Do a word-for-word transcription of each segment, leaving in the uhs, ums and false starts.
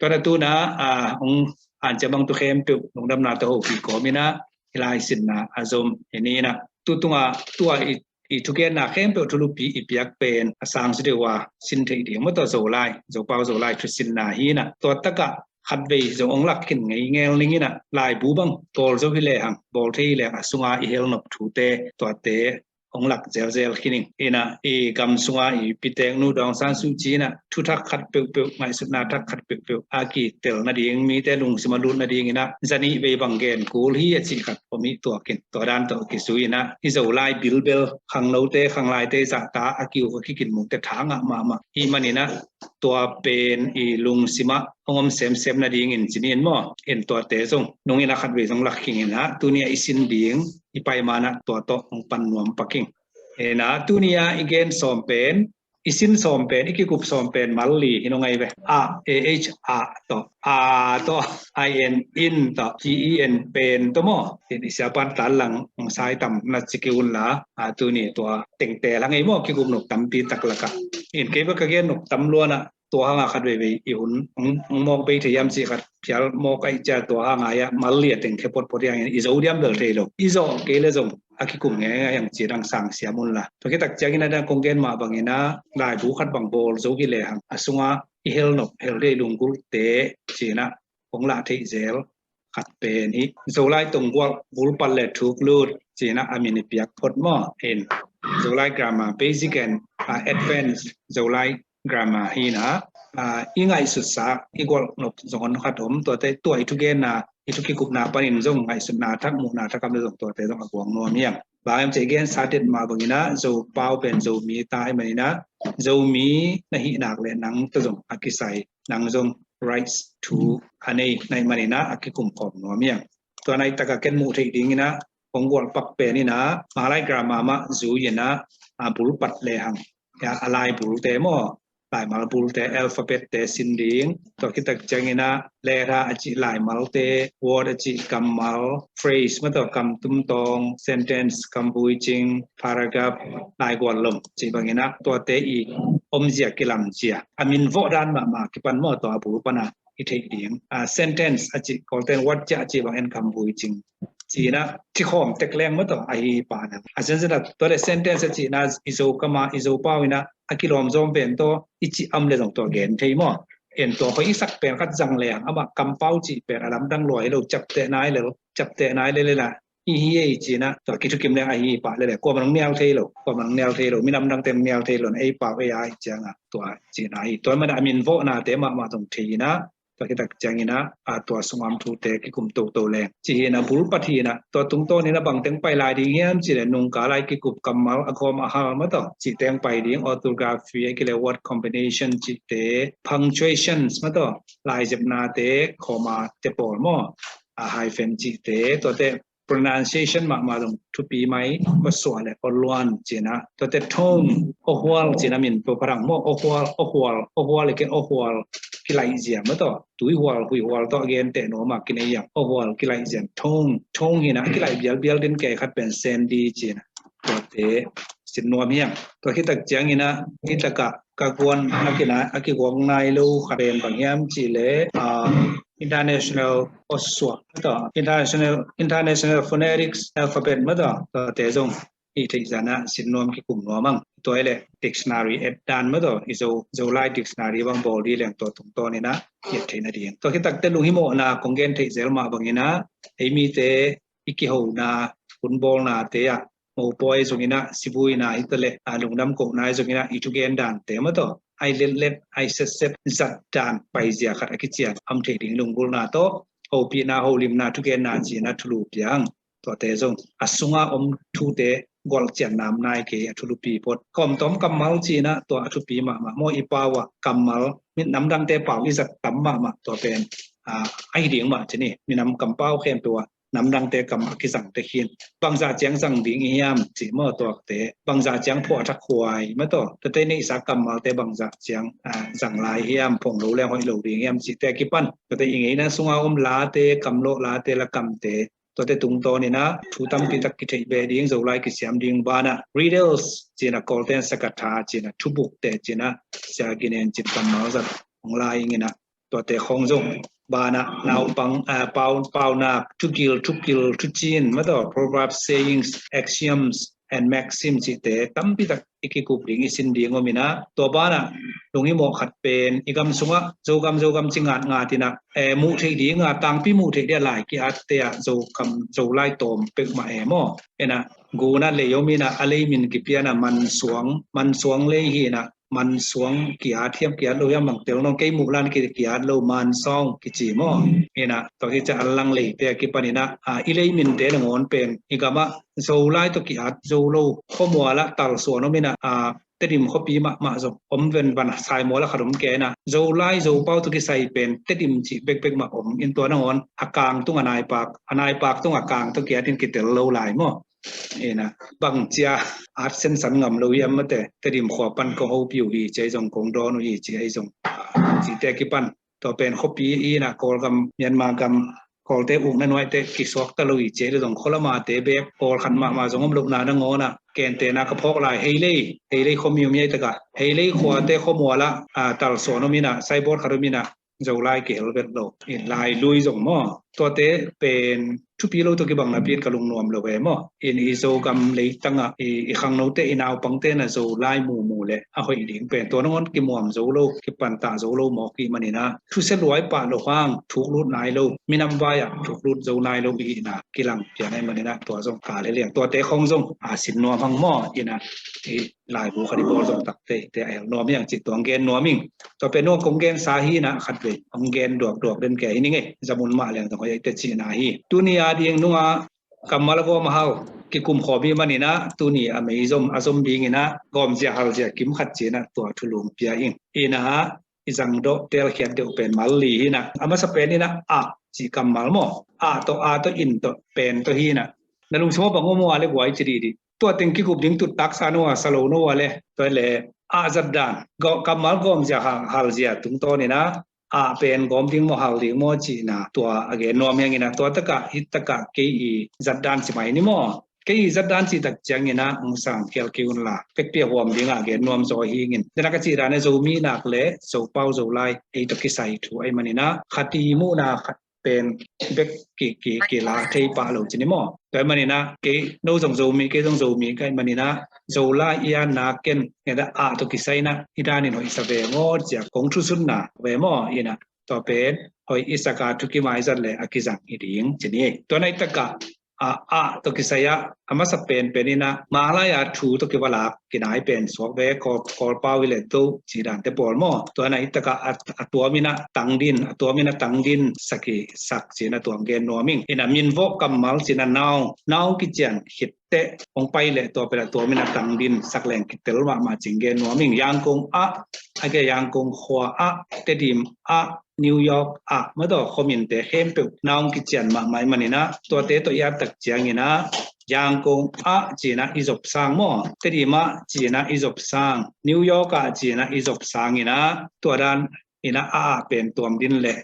Tua na tuna a hong anciam bang tu khempeuh lungdamna tawh hopih kawm inah i laisinna a zom i ni inah tu tunga tua i, i thugenna khempeuh thulupi i piak pen a sang su deuh a sin theih ding maw tawh Zolai, Zopau Zolai thusinna hi inah tua takah khatvei zong hong lak khin ngei ngel ning inah laibu bang bawl zo hi lehang bawl thei hi lehang a sunga i helnop thute tuate hong lak zelzel khin ing. Inah i gam sunga i piteknu Daw Aung San Suu Kyi inah thuthak khat peuhpeuh, ngaihsutna thak khat peuhpeuh a kitel nading, mite lungsim a lut nading inah zanih vei bang gen kul hi a cih khat om hi tuak in. Tua dan tawh kizui inah i Zolai bilbel khangnote khanglaite zahta a kiuk a kikinmukte tha ngah mahmah hi man inah tua pen i lungsimah hong om semsem nadingin ci ni in maw? In tuate zong nung inah khatvei zong lak khing inah tuni a i sin ding i pai manah tua tawh hong pan nuam pak ing. Inah tuni a i gen sawm pen, i sin sawm pen, i kikup sawm pen mal li hi nong ai ve. A, A H, a tawh, a tawh, I N, in tawh, G E N pen tawh maw? In i siapan tan lang hong sai tam na ci ki un la, a tuni tua tengte lang ei maw kikup nuk tampi tak lakah. In kei bek ka gen nuk tam luanah tua hanga khat veivei i hun hong mawk bei thei hiam cih khat phial mawk aih cia tua hanga ia mal lia teng khe potpot hiangin i zo diam bel thei lo. I zawh kei le zong a kikum ngeingai hiang ci dang sang siam un la. Tua kitak ciangin a dang kong gen mah bangin a laibu khat bang bawl zo hi lehang a sunga i helnop hel dei lunggulhte cinah hong lah theih zel khat pen hi. Zolai tonggualh bulpat le thuklut cinah a min i piak phot maw? In Zolai grammar basic and uh, advanced Zolai grammar hi inah uh, i ngaihsutsak i gualh nop zong hon khat om tuate tua i thugenna i thu kikupna panin zong ngaihsutna thak muhna thak am le zong tuate zong a guang nuam hiam? Bang em cei gen sa det mah bangin ah Zopau pen Zomi ta hi manin ah Zomi na hih nak le nang tawh zong a kisai nang zong rights thu a nei na hih manin ah a kikum khawm nuam hiam? Tua na hih takah ken muh theih dingin ah kong gualh pak pen in ah Malay grammar mah zui in ah a bulpat lehang a laibulte maw, laimal bulte, alphabet te sin ding. Tua kitak ciangin ah letter a cih laimalte, word a cih kammal, phrase mah tawh kam tumtawng, sentence kam buicing, paragraph, laigual lom cih bangin ah tuate i omzia kilamzia a min vawh dan mahmah kipan maw, tua a bul panah i theih ding. A sentence a cih Kawlten word ciah a cih bangin kam buicing. Cih in ah cikhawm tek leng mah tawh ahi pah na. A zenzen ah tua le sentence a cihna i Zo kam a i Zopau in ah a kilawm zawm pen tawh i cih am le zong tua gen thei maw? En tua hoih i sak pen khat zang lehang amah kampau cih pen a lamdang lua hi lo, ciapteh nai le, ciapteh nai le le la i hi ei cih in ah tua kithukim leng ahi pah le le kuamah nong nial thei lo, kuamah nong nial thei lo, minam dangte nong nial thei lo, ei pau ei a i ciangah tua cihna hi. Tua manah a min vawhnate mahmah zong thei in ah tua kitak ciangin ah a tua sungam thute kikum toto leng. Cih hi in ah bulpat hi in ah tua tungtawn in ah bangteng pai lai ding hiam cih le nungka lai kikup kammal a gawm a hal mah tawh cih teng pai ding, orthography a kile word combination cihte, punctuations mah tawh laizepnate, comma te pawl maw, a hyphen cihte, tuate pronunciation mahmah zong thupi mai, aw suah le aw luan cih in ah. Tuate tone, aw hual cih in ah min pau pharang maw, aw hual, aw hual, aw hual i ken aw hual kilaihzia mah tawh, tui hual, hui hual tawh a genteh nuam a kinei hiam, aw hual kilaihzia tone, tone hi in ah kilaih bialbial din kei khat pen sendi cih in ah. Tuate sin nuam hiam? Tua kitak ciangin ah i takah ka guan a kina a kiguang nai lo khat pen bang hiam cih le international aw suah, international, international phonetics alphabet mah tawh tuate zong i theih zan ah sin nuam kikum nuam ang. Tua hi le dictionary et dan mah tawh i Zo, Zolai dictionary bang bawl dih leng tua tungtawn in ah i et theih nading. Tua kitakte lunghimawhna kong gen theih zel mah bangin ah ei mite i kihona hunbawlnate ah mopawi zongin ah sibuina hi ta le a lungdam kohna hi zongin ah i thugen dante mah tawh ai letlet ai setset zat dan paizia khat a kician am thei ding lunggulhna tawh hopihna holimna thugenna cih in ah thulu piang. Tuate zong a sunga om thute gualh cian nam nai kei a thulupi phot. Kawmtawm kammal cih in ah tua a thupi mahmah maw, i pau ah kammal minam dangte pau i zat tam mahmah tua pen ahi ding mah cih ni. Minam kampau khempeuh ah namdangte kam a kizang tekhin bangzah ciang zang ding i hiam cih maw, tuakte bangzah ciang phuah thak huai mah tawh, tuate neihsa kammalte bangzah ciang zang lai hiam, phawng lo leng hoih lo ding hiam cihte a kipan, tuate i ngeina sunga om late, kamlawh late, lakamte, tuate tungtawn in ah thu tampi tak kitheih beh ding, Zolai kisiam ding banah riddles cih in ah, Kawlten sakatha cih in ah, thubukte cih in ah, sia ginen cih kammal zat hong lai ing in ah Tuate khong zong banah naupang, ah, pau, paunak, thugil, thukil, thucin, mataw, proverbs, sayings, axioms, and maxim cihte tampi tak i kikup ding, i sin ding om inah, tua banah lunghimawh khat pen i gam sungah Zogam, Zogam ci ngatngat inah, eh, muh theih dingah, tangpi muh theih dingah lai ki-atte ah Zogam, Zolai tawm peuhmah e maw. Inah gunah lei om inah, a lei min kipianah Mansuang, Mansuang lei hi inah, Mansuang ki-at hiam ki-at lo hiam bang tel nawn, kei muh lan ki, ki-at lo, Mansuang kici maw. Inah tua hi ciah a lang leite a kipan inah, ah, i lei minte nangawn pen i gamah Zolai tawh ki-at zo lo, khuamualah talsuan om inah, ah, Tedim khuapi mahmah zong om, ven van Saimual a khat om kei inah, Zolai Zopau tawh kisai pen Tedim cih bekbek mah om in, tua nangawn a kang tung a naipak, a naipak tung a kang tawh ki-at in kitel lo lai maw. Inah bang cia at sensan ngam lo hiam mate, Tedim khua pan kong hopih uh hi ci, ei zong kong dawn uh hi ci, ei zong, ah, cihte a kipan. Tua pen khuapi inah Kawlgam, Myanmar gam, Kawlte ukna nuaite kisuakta lo hi ci, ei zong khualamate bek, Kawl khat mahmah zong om lohna nangawnah, kentena ka phawk lai, Heilei, Heilei khuami om hi ei takah, Heilei khuate khuamualah, ah, talsuan om inah, saibawt khat om inah, Zolai kihel vet lo, in lai lui zong maw. Tuate pen thupi lo tawh kibang napi in ka lungnuam lo e maw. In i Zogam leitangah i, i khangnote, i naupangte na Zolai mumu le a hoih ding pen tua nangawn kimuam zo lo, kipantah zo lo mawk i maninah, thusia luai pah lo hang thuklut nai lo, minam vai-ah thuklut zo nai lo i hihna kilang pian ahih maninah, tua zong kal hi liang. Tuate khong zong a sin nuam hang maw, inah i laibu khat i bawl zong takte te a hel nuam hiang cih tua hong gen nuam ing. Tua pen nung kong gensa hi inah, khatvei hong gen duakduak den kei hi ning ei, zamun mah leng zong hoih ei te cihna hi. Tuni a ding nungah kammal a gawm a hal kikum khawm i maninah, tuni a mei zom, a zom ding inah gawmzia halzia kim khat ci inah tua thulung pia ing. Inah i zangdawh telkhiat deuh pen mal li hi inah, a masa pen inah ah cih kammal maw. Ah tawh, ah tawh, in tawh, pen tawh hi inah, na lungsim aw bang om uh a le guai ci dihdih. Tua teng kikup ding tuttak sa no a, sa lo no a le, tua le ah zatdan, gawh, kammal gawmzia hal, halzia tungtawn inah, ah pen gawm ding maw, hal ding maw cihna tua a gen nuam hiang inah, tua takah, hih takah kei i zatdan ci mai ni maw. Kei i zatdan cih tak ciang inah hong sang khial kei un la, pekpi a huam dingah gen nuam zaw hi ing in. Dena ka cih dan a Zomi nak le Zopau Zolai ei tawh kisai thu ahih maninah, khat i muhna khat pen bek ki, ki, kila thei pah lo ci ni maw. Tua ahih maninah kei, no zong Zomi, kei zong Zomi ka hih maninah, Zolai i anna ken ngeta ah tawh kisai inah i danin hoih sa ve maw cia kong thusunna ve maw inah, tua pen hoih i saka thukim a i zat le a kizang hi ding ci ni. Tua na i takah ah, ah tawh kisai ah a masa penpen inah Manglai a thu tawh kivalak kinai pen suak ve, Kawl, Kawlpau hi le to cih dante pawl maw. Tua na i takah a, a tuam inah tangdin, a tuam inah tangdin sak hi, sak ci inah tua hong gen nuam ing. Inah minvawh kammal ci inah noun, noun kician khit teh hong pai le tua pen a tuam inah tangdin sak leng kitel mahmah ci hong gen nuam ing. Yangkong ah, a ke Yangkong khua ah, Tedim ah, New York ah, mataw, khuaminte khempeuh noun kician mahmah i maninah, tuate tawh i at tak ciang inah Yangkong ah ci inah i zop sang maw, Tedim ah ci inah i zop sang, New York ah ci inah i zop sang inah, tua dan inah ah, ah pen tuam din le,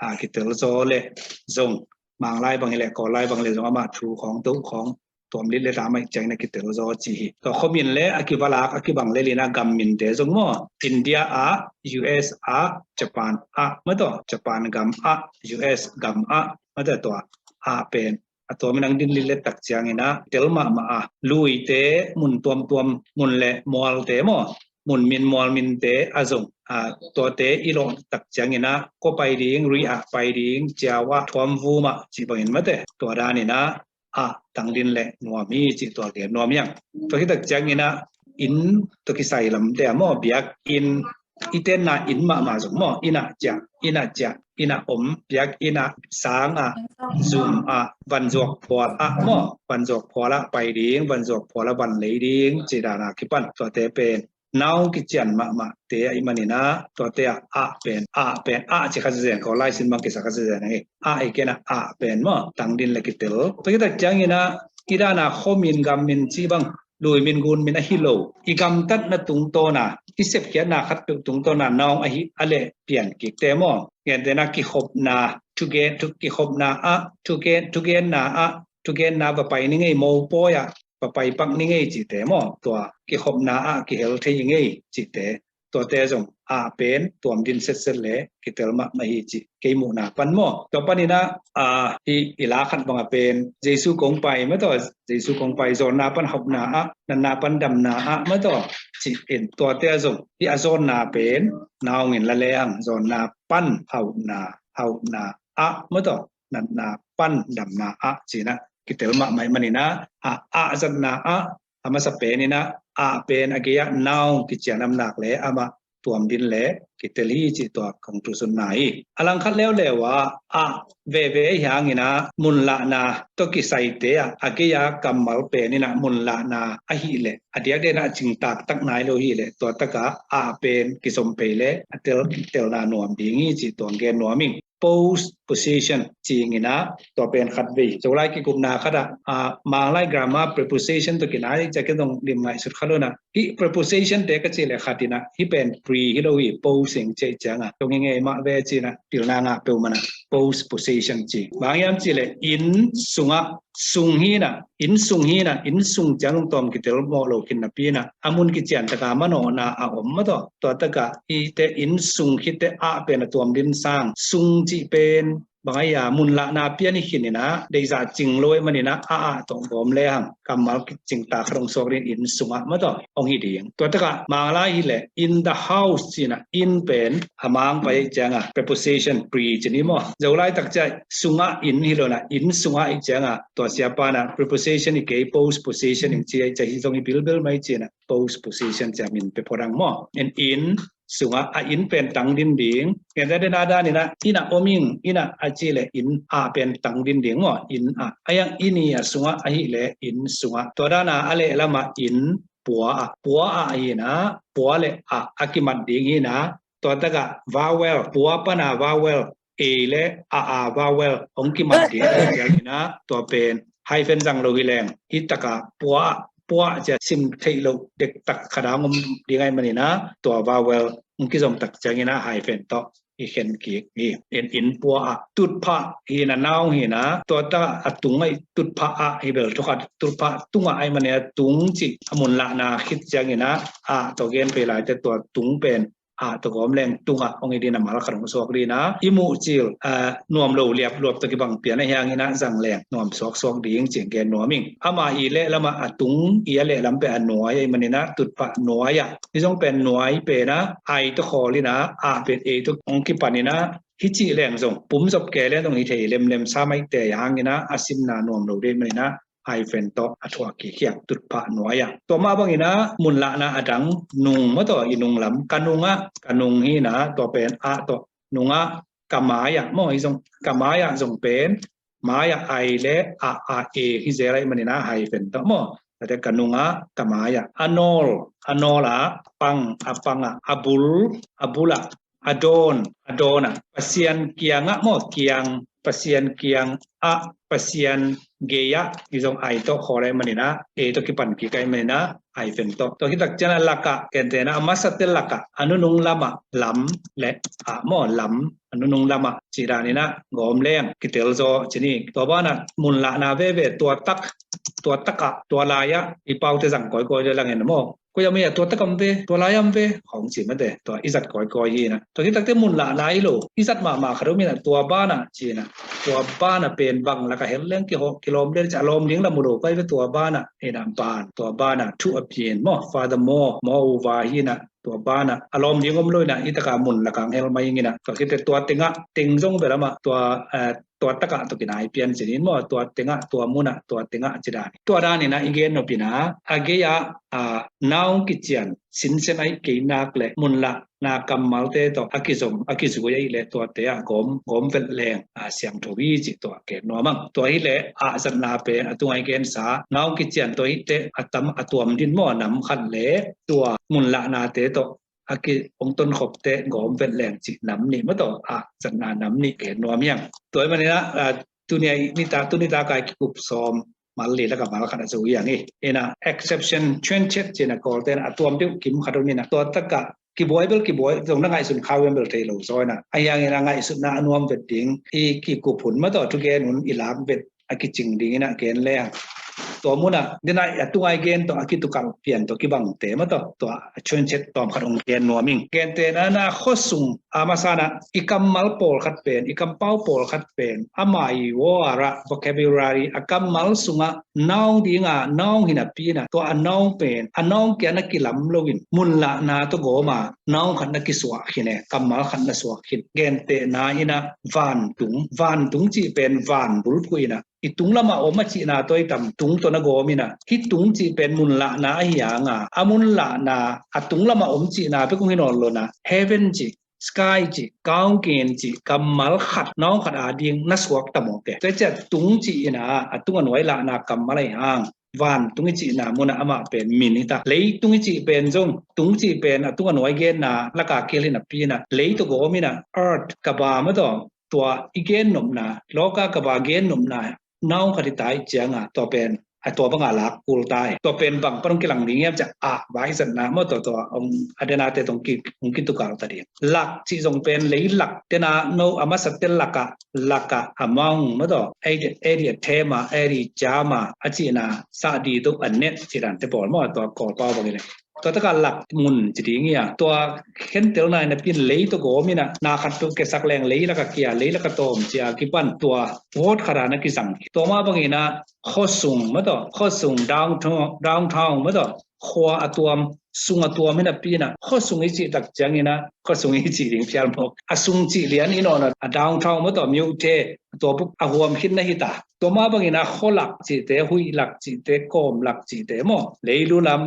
ah, kitel zaw le zong, Manglai bang hi le, Kawllai bang le zong amah thu khawng, to khawng, tuam lit le ta mai ciang inah kitel zaw ci hi. Tua khuamin le a kivalak, a kibang le inah gam minte zong maw, India ah, U S ah, Japan ah, mataw, Japan gam ah, U S gam ah, mataw, tua ah pen a tuam inah ding lit le tak ciang inah tel mahmah a, luite, mun tuamtuam, mun le mualte maw, mun min mual minte a zong, ah, tuate i lawh tak ciang inah kua pai ding, ri ah pai ding, ciau ah, thuamvum ah cih bangin mate, tua dan inah ah tangdin le nuam hi cih tua gen nuam hiang. Tua hi tak ciang inah inn tawh kisai lamte ah maw, biakinn, i tenna inn mahmah zong maw, inn ah ciah, inn ah ciah, inn ah om, biakinn ah, sang ah, zum ah, vanzuak phual ah maw, vanzuak phual ah pai ding, vanzuak phual ah van lei ding cih dan a kipan, tuate pen noun kician mahmahte ahih maninah, tuate ah ah pen, ah pen, ah ci kha zenzen, Kawl laisin bang kisa kha zenzen ang hi. Ah i ken ah, ah pen maw, tangdin le kitel. Tua hi tak ciang inah i dan a khuamin, gam min cih bang, lui min, gun min ahi lo, i gamtatna tungtawn a, i sepkhiatna khatpeuh tungtawn a noun ahi a leh pian kikte maw. Gentehna kikhopna, thugen, thu, kikhopna ah, thugen, thugenna ah, thugenna va pai ni ngei, mopawi ah va pai pak ni ngei cihte maw. Tua kikhopna ah kihel thei ngei cihte tuate zong a pen tuam din setset le kitel mahmah hi ci kei muhna pan maw. Tua paninah a, hi i la khat banga pen Jesu kong pai maw tawh, Jesu kong pai zawnna pan hauhna ah, natna pan damna ah maw tawh, ci in tuate a zong hi a zawnna pen naungin la lehang zawnna pan hauhna, hauhna ah maw tawh, natna pan damna ah cinah kitel mahmah ih maninah a, a zatna ah a masa peninah a pen a gei-ah naung kician amnak le amah tuam din le kitel hi cih tua kong tusunna hi. A langkhat leuleu ah a veve hi hanginah munlahna tawh kisaite ah a gei-a kammal peninah munlahna ahileh a diakdiaknah a cingtak tak nai lo hileh tua takah a pen kizom phei le a tel, telna nuam ding hi cih tuang gen nuam ing. Post position cinginah tua pen khat vei. Zolai kikupna khatah a, Manglai grammar preposition tawh kinai ciakin zong lim ngaihsut khat lo nah hi preposition te ka cih le khatinah hi pen pre hi lo hi, post ing ciah ciangah tong hi ngei mah ve cinah pilna ngah peuh manah post position ci. Bang hiam cih le inn sungah sung hinah, inn sung hinah, inn sung ciang lungtawm kitel mawh lo khin napi inah a mun kician taka manawhna a om maw tawh. Tua takah hite inn sung khitte ah pen a tuam din sang sung cih pen bang a ia munlahna pian hi khininah deihzah cing lo ih maninah a ah tawh gawm lehang kammal kicingtak khat hong suak din inn sungah maw tawh hong hi ding. Tua takah Manglai hileh in the house cinah inn pen a mang pai ih ciangah preposition pre cin hi maw. Zolai takciah sungah inn hi lonah inn sungah ih ciangah tua siapanah preposition hi kei, post position ing ci ih ciah hi zong hi bilbil mai cinah post position ciah min pe phodang maw. In, inn sungah a inn pen tang din ding. Ngen dena daninah innah om ing, innah a cih le inn ah pen tang din ding maw. Inn ah a iang inn i a sungah ahileh inn sungah. Tua dana a lehlamah inn pua ah, pua ah hinah pua le ah a kimat ding hinah tua takah vowel, pua pana vowel, a le a, a vowel hong kimat ding hinah tua pen hyphen zang lo hi leng hi takah pua ah, pua ah cia sim theih loh dektak khat a hong om ding aih maninah tua vowel hong kizom tak cianginah hyphen tawh i khen kik hi. In, inn pua ah tutphah hinah naung hinah tua takah a tung aih tutphah ah hi bel thukhat tutphah tungah aih maninah tung cih a munlahna khit cianginah ah tawh gen phei laite tua tung pen ah tawh gawm leng tungah hong hi dinah mal khat hong suak dinah i muh cil nuam lo liapluap tawh kibang pian a hianginah zang leng nuam suaksuak ding cih gen nuam ing. Amah i lehlamah a tung i a lehlam pen a nuai aih maninah tutphah nuai ah hi zong pen nuai penah ai tawh khawl inah ah pen ei tawh hong kipan inah hi cih leng zong pum zop kei leng zong hi thei lemlem sa maite a hianginah a simna nuam lo dei maninah hyphen tawh a thuak kikhiak tutphah nuai ah. Tua mah banginah munlahna a dang nung maw tawh i nunglam ka nungah, ka nung hinah tua pen ah tawh nungah ka mai ah maw hi zong ka mai ah zong pen mai ah ai le ah a e hi zel aih maninah hyphen tawh maw. Tate ka nungah ka mai ah a nawl, a nawl ah pang, a pang ah a bul, a bul ah a dawn, a dawn ah Pasian kiangah maw kiang, Pasian kiang ah Pasian gei ah hi zong ai tawh khawl aih maninah e tawh kipan kik aih maninah hyphen tawh. Tua khitak cianah lakah kentena a masate lakah a nunung lamah lam le ah maw lam a nunung lamah cih daninah gawm leng kitel zaw cini. Tua banah munlahna veve tua tak, tua takah tua lai-ah i paute zang kawikawi le langin maw koi a mei a tua tak am ve, tua lai am ve khawng ci mate tua i zat kawikawi hinah. Tua khitakte munlahna hi lo i zat mahmah khat om inah tua banah cinah tua banah pen bang laka hel leng kihawh kilawm le ci a lawm ding la mu lo pai ve tua banah hinah ban, tua banah thu a pian maw, furthermore, moreover hinah tua banah a lawm ding om lo inah i taka mun lakang hel mai inginah tua khite tua tengah teng zong belamah tua tua takah tua kinai pian cinin maw, tua tengah, tua munah, tua tengah ci dan. Tua daninah i gen nopinah a gei-ah naung kician sinsen aih kei nak le munlahna kammalte tawh a kizom a kizui aih le tuate ah gawm, gawm vet leng a siangtho hi cih tua gen nuam ang. Tua hileh ah zatna pen a tungah i gensa naung kician tua hite a tam a tuam din maw, nam khat le tua munlahnate tawh a ki hong tonkhopte gawm vet leng cih nam nih maw tawh ah zatna nam nih gen nuam hiang. Tua hi maninah tuni a i nita, tuni taka i kikup sawm mal li laka mal khat a zo hiang hi. Inah exception, twentieth cinah Kawlte'n a tuam deuh kim khat om inah tua takah kibuai bel kibuai zong na ngaihsun khau hiam bel thei lo zaw inah a hiangin a ngaihsutna a nuam vet ding i kikup hun maw tawh thugen hun i lak vet a kicing ding inah gen leng Tua munah dena a tunga i gen tawh a kitukalh pian tawh kibangte maw tawh tua a thuanchet tawmkhat hong gen nuam ing. Gentehna na khuasung a masa na i kammal pawlkhat pen, i kampau pawlkhat pen ama i wawara vocabulary a kammal sungah noun dinga noun hi napi na tua a noun pen a noun kia na kilam loin munlahna tawh gawma noun khat na kisuah khin e, kammal khat na suak khin. Gentehna inah vantung, vantung cih pen van bulphuh inah i tung lamah om a cihna tawh i tam tung tawh na gawm inah hih tung cih pen munlahna ahi hanga a munlahna a tung lamah om cihna pek kong hi nawn lo na heaven cih sky cih kaungkin cih kammal khat noun khat a ding na suak ta mawk e. Tua ciah tung cih inah a tung a nuai lahna kammal ahi hang vantung i cihna munah amah pen min hi ta. Leitung i cih pen zong tung cih pen a tung a nuai genna laka kil hi napi inah lei tawh gawm inah earth kaba maw tawh tua i gennopna, loka kaba gennopna noun khat hi ta i cianga tua pen a tua banga lak kul ta i. Tua pen bang pan hong kilang ding hiam ciah ah vaizatna maw tawh tua hong a denate tawh hong kitukalh ta ding. Lak cih zong pen lei lak dena no a masate lakah, lakah amount maw tawh edi a thema edi jama a cihna sah di tuk a net cih dante pawl maw tua Kawlpau bangin le tua taka lak mun ci ding ia tua khentelna in a pin lei tawh gawm inah na khat tuk kesak leng lei laka kia lei laka tawm cia kipan tua word khata na kizang. Tua mah bangin ah khuasung maw tawh khuasung downtown, downtown maw tawh khua a tuam sung a tuam hi napi inah khuasung i cih tak ciangin ah khuasung i cih ding phial mawk. A sung cih lian i nawn a downtown maw tawh miute tua buk a huam khin na hi ta. Tua mah bangin ah khualak cihte, huihlak cihte, kawmlak cihte maw leilu lam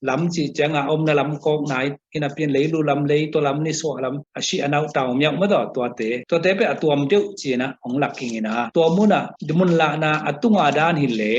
lam cih cianga omna lam kawkna i napi in leilu lam, leitaw lam, nisuah lam, a sih a nauh tau miauh maw tawh tuate, tuate peh a tuam deuh cina hong lak king inah tua munah munlahna a tunga dan hi le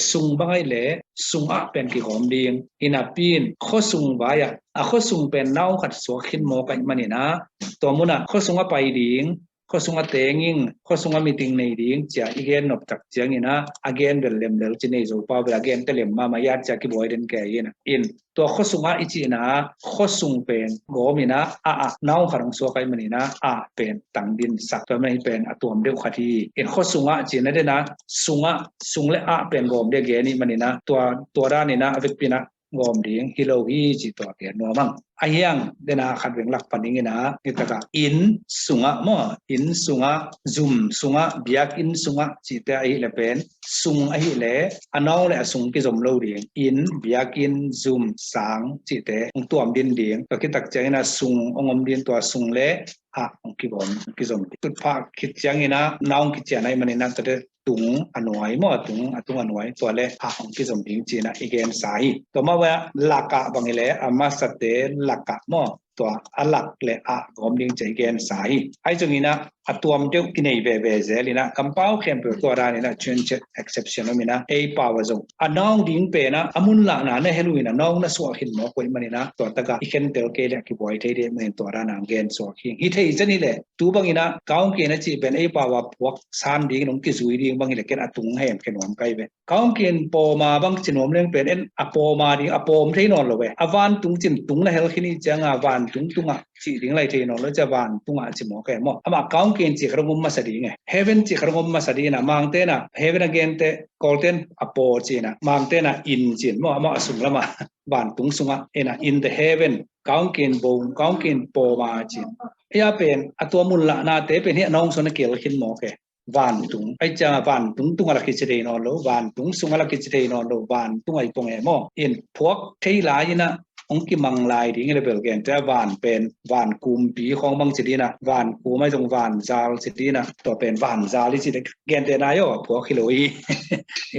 sung bang ahi le sungah pen kigawm ding i napi in khuasung vai-ah a khuasung pen noun khat suak khin mawk ahi maninah tua munah khuasung a pai ding khuasung a tenging khuasung a meeting nei ding cia i gen noptak ciangin ah a gen bel lemlel ci nei zo pau bel a gen telem mama iat cia kibuai den kei in in tua khuasungah i cihna khuasung pen gawm inah ah ah noun khat hong suak ahi maninah ah pen tangdin sak tua mah hi pen a tuam deuh khat hi in khuasungah cihna dena sungah sung le ah pen gawm deuh gen i maninah tua tua daninah a vekpinah gawm ding hi lo hi ci tua gen nuam ang. A hiang dena khat veng lak pan ding inah nitakah inn sungah maw inn sungah zum sungah biakinn sungah cihte ahi le pen sung ahi le a noun le a sung kizom lo ding inn biakinn zum sang cihte hong tuam din ding tua kitak ciangin a sung hong om din tua sung le ah hong kigawm kizom ding tutphah khit ciangin a noun kician ahi maninah tate tung a nuai maw a tung a tung a nuai tua le ah hong kizom ding cina i gensa hi. Tua mah bangah lakah bang hi le a masate lakah maw tua a lak le ah gawm ding cia i gensa hi. Ahi zongin ah a tuam deuh kinei veve zel inah kampau khempeuh tua daninah chuanchet exception om inah ei pau a zong a noun ding penah a munlahna na helu inah noun na suah khin mawk uh ahi maninah tua takah i khentel kei le a kibuai thei deuh manin tua dana gen suak hi. Hi thei zen hi le tu bangin ah kaungkin a cih pen ei pau a puak san ding nong kizui ding bang hi le ken a tung hem khe nuam kai ve. Kaungkin pawma bang ci nuam leng pen en a pawma ding a pawm thei nawn lo ve. A vantung cin tung na hel khin i cianga vantung tungah cih ding lai thei nawn lo cia vantungah ci mawk e maw. Amah kaungkin cih khat hong om masa ding e. Heaven cih khat hong om masa ding inah mangte inah heaven a gente kawlten a paw ci inah mangte inah inn cin maw amah a sung lamah vantung sungah inah in the heaven kaungkin bawm kaungkin pawma cin. Hia pen a tua munlahnate pen hi a nawngsawn a kel khin mawk e. Vantung ai cianga vantung tunga la kici thei nawn lo vantung sunga la kici thei nawn lo vantung ai pong e maw in phuak thei lai inah hong kimang lai ding ila bel genteh a van pen van kumpi khawng bang ci dinah van kum ai zong van zal ci dinah tua pen van zal i ci genteh nai aw a phuak hi lo hi.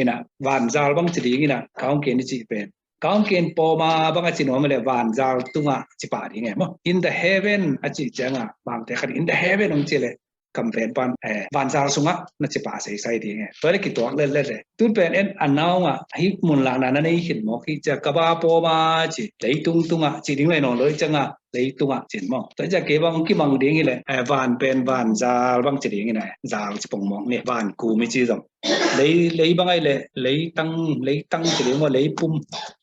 Inah van zal bang ci ding inah kaungkin i cih pen kaungkin pawma bang a ci nuam le van zal tungah ci pah ding e maw in the heaven a cih ciangah bangte khat in the heaven hong ci le kampen pan vanzal sungah na ci pah seisai ding e. Tua le kituak letlet e. Tun pen en a naungah hih munlahna na nei khin mawk hi cia kaba pawma ci leitung tungah ci ding lai nawn lo hi ciangah leitungah cin maw. Tua cia kei bang kimang ding hi le van pen vanzal bang ci ding hi na zal ci pong mawk ni van kumi ci zong lei lei bang ai le leitang leitang ci ding maw leipum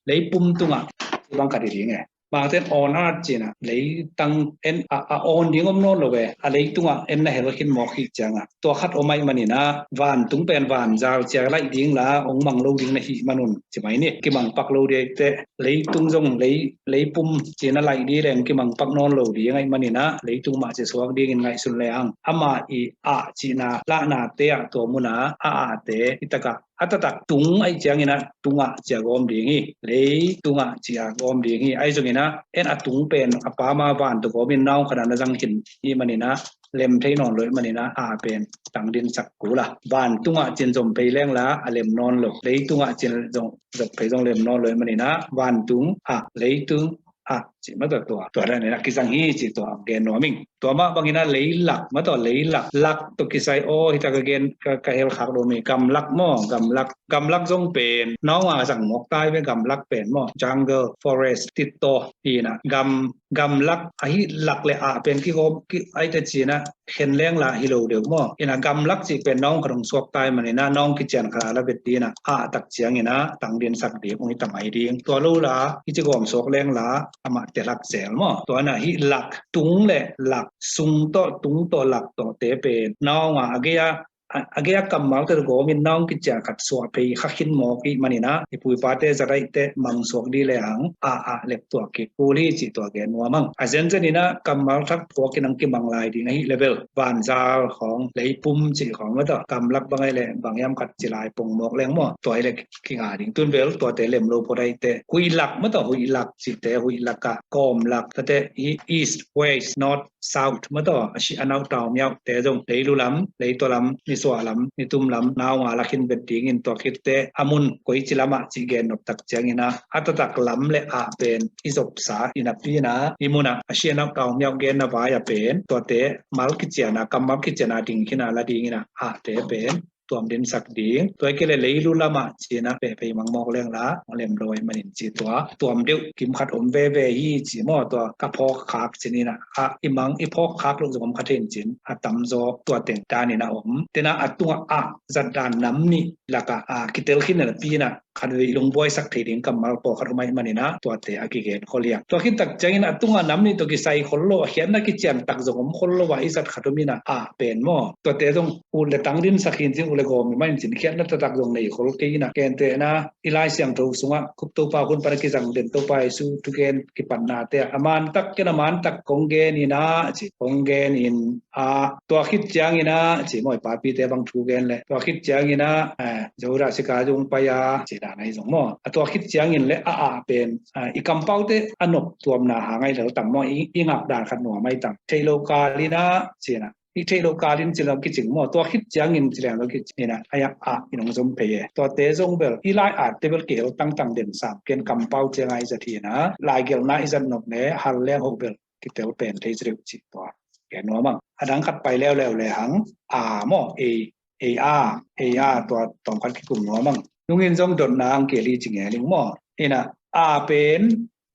leipum tungah ci bang khat hi ding e. Mangten on earth cih in ah leitang en a, a on ding om nawn lo ve. A leitungah en na hel khin mawk hi ciangah tua khat om ahih manin ah vantung pen vanzal cia laih ding la ong mang lo ding na hih manun ci mai ni. Kimang pak lo ding ahih teh leitung zong lei, leipum cih in ah laih ding leng kimang pak nawn lo ding ahih manin ah leitung mah cia suak dingin ngaihsun le hang amah i ah cihna lahnate ah tua munah a ahte i takah a taktak tung ahih ciangin ah tungah cia gawm ding hi. Leitungah cia gawm ding hi. Ahi zongin ah en a tung pen a pama van tawh gawmin naung khat ah na zang khin hi manin ah lem thei nawn lo ahih manin ah a pen tangdinsak kul a. Vantungah cin zom phei leng la a lem nawn lo. Leitungah cin zom, zom phei zong lem nawn lo ahih manin ah vantung ah leitung ah cih mah tawh tua, tua dan in ah kizang hi cih tua gen nuam ing. Tua mah bangin ah leilak mah tawh, leilak, lak tawh kisai aw hi ta ka gen ka, ka hel khak lo mi, gamlak maw, gamlak, gamlak zong pen naung a zang mawk tai ve, gamlak pen maw, jungle, forest, titaw hi in ah gam, gamlak ahi lak le ah pen kigawm ki, ahih teh cih in ah khen leng la hi lo deuh maw. In ah gamlak cih pen naung khat hong suak tai manin ah naung kician khat a la vet ding in ah ah tak ciangin ah tangdinsak ding hong hi ta mai ding. Tua lo la hi ci gawm suak leng la amah te lak zel maw. Tua in ah hih lak, tung le lak, sung tawh tung tawh lak tawh te pen naung a a gei a a, a gei a kammal te gawmin naung kician khat suah phei kha khin mawk ahih manin ah i pu i pate zat ahih teh mang suak ding le hang ah ah lek tuak kik kul hi cih tua gen nuam ing. A zenzen in ah kammal thak phuak in hong kimang lai ding ahih leh bel vanzal khawng, leipum cih khawng mah tawh, gamlak bang ahih leh bang hiam khat ci lai pong mawk leng maw, tua ahih leh kinga ding. Tun bel tuate lem lo phot ahih teh huihlak mah tawh, huihlak cihte, huihlak ah kawmlak, tate hi east, west, north, south mah tawh, a sia, a nau, tau, miau te zong, leilu lam, leitaw lam, nisuah lam, nitum lam, naung a la khin vet dingin tua khit teh a mun koici lamah cih gen nop tak ciangin ah a taktak lam le ah pen i zopsa i napi in ah i munah a sia, a nau, tau, miau genna vai a pen tuate mal kician a, kammal kician a ding khin a la dingin ah ahte pen tuam dinsak ding. Tua hi kei leh leilu lamah ci in ah pehpei mang mawk leng la lem lo ahih manin ci tua tuam deuh kim khat om veve hi ci maw. Tua ka phawk khak ci in ah a i mang i phawk khak loh zong om kha thei in cin a tamzaw tua teng dan in ah om. Tena a tungah ah zat dan nam nih lakah a kitel khin a napi in ah khat vei i lungbuaisak thei ding kammal pawlkhat om ahih manin ah tuate a kigen khol hi a. Tua khit tak ciangin a tungah nam nih tawh kisai khol lo a, khiatna kician tak zong om khol lo a i zat khat om in ah ah pen maw, tuate zong ut le tangdinsak hi in cin, ut le gawm hi mah in cin, khiatna taktak zong nei khol kei in ah, gentehna i Lai Siangtho sungah Khup Topa hun pan a kizang den Topa Jesu thugen kipatnate ah a man tak, ken a man tak kong gen in ah ci, kong gen in ah, tua khit ciangin ah ci maw, i papite bang thu gen leh tua khit ciangin ah, eh, Judas Iskariot hong pai a ci dan ahi zong maw. A tua khit ciangin le a ah pen, eh, i kampaute a nop tuamna hang ahi lel tam maw, i, i ngak dan khat nuam ahi tam. Theih loh kal in ah ci in ah, i theih loh kal in ci leng kicing maw, tua khit ciangin ci leng lo kicing in ah, a yak ah in hong zom phei e. Tuate zong bel i lai atte bel kihel tangtang den sam, ken kampau ciang a i zat hi in ah, laigelhna i zat nop le hal leng hoh bel kitel pen thei ci deuh ci tua gen nuam ing. A dang khat pai leuleu le hang a maw, ei, ei a, ei a tua tawm khat kikum nuam ing. Nungin zong dotna hong kihel hi ci ngen ing maw. In ah a pen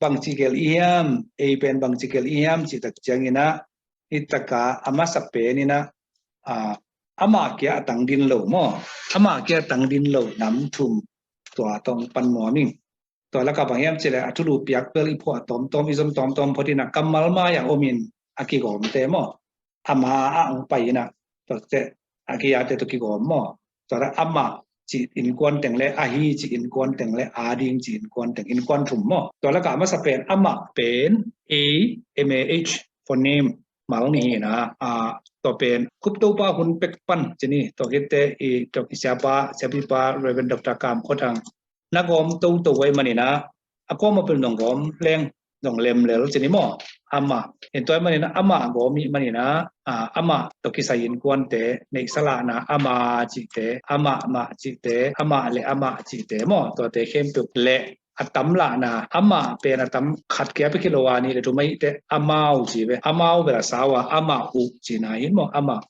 bangci gelh i hiam, ei pen bangci gelh i hiam cih tak ciangin ah, i takah a masa pen in ah, a, amah kia a tangdin lo maw, amah kia a tangdin lo nam thum tua tawh pan nuam ing. Tua lakah bang hiam cih leh a thulu piak bel i phuah tawmtawm, i zom tawmtawm phot in ah kammal mai-ah om in a kigawmte maw, a ma-ah hong pai in ah, tuate a gei-ate tawh kigawm maw. Tua leh amah cih innkuan teng le ahi cih innkuan teng le ading cih innkuan teng, innkuan thum maw. Tua lakah a masa pen amah pen A, M A H, for name, mal ni hi in ah, a, tua pen Khup Topa hun pek pan ci ni, tua khit teh i, tua i siapa, siapipa Reverend Doctor Kam Khua Thang na gawm toto ahih manin ah, a kuamah pen zong gawm leng zong lem lel ci ni maw. Amah, in tua ahih manin ah amah gawm ahih manin ah, a, amah tawh kisai innkuante neihsa lahna, ama cihte, amah mah cihte, amah le amah cihte maw, tuate khempeuh le a tam lahna, amah pen a tam, khat kia pia khit lo a, nih le thum ahih teh amau ci ve, amau bel a sau a, amau cihna hi maw, amau.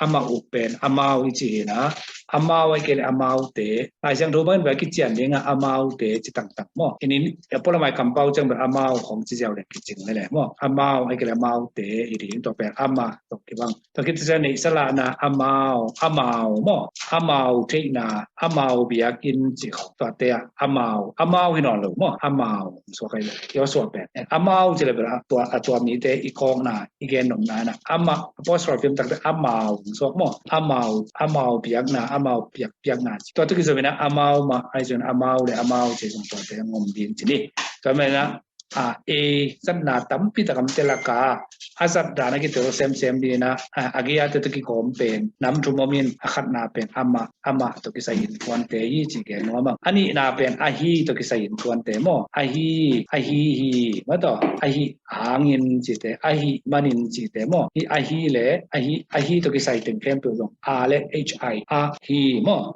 amau pen amau i ci hi na, amau ahih kei leh amaute, Lai Siangtho bangin bel kician ding a amaute ci tangtang maw. Inin a pualamai kampau ciang bel amau khong ci ziau leh kicing leh leh maw. Amau ahih kei leh amaute hi ding, tua pen ama tawh kibang. Tua khit ciang neihsa lahna amau, amau maw, amau theihna, amau biakinn ci khong, tuate ah amau, amau hi nawn lo maw, amau suak ahi leh, kio suak pen. Amau ci leh bel a tua, a tua mite i kawkna i gen nopna in ah, ama, apostrophe om takte amau suak maw, amau, amau biakna, amau biak, biakna ci. Tua tawh kizom in ah amau mah, ahi zongin amau leh amau ci zong tuate ngom ding ci ni. Tua manin ah, a, ei zatna tampi tak om te lakah a zat dan a kitel semsem ding in ah, a, a gei-ate tawh kigawm pen nam thum om in, a khatna pen amah, amah tawh kisai innkuante hi ci gen nuam ing. A nihna pen ahi tawh kisai innkuante maw. Ahi, ahi hi, maw tawh, ahi hangin cite, ahi manin cite maw. Hih ahi leh, ahi, ahi tawh kisai teng khempeuh zong a leh hi, ahi maw.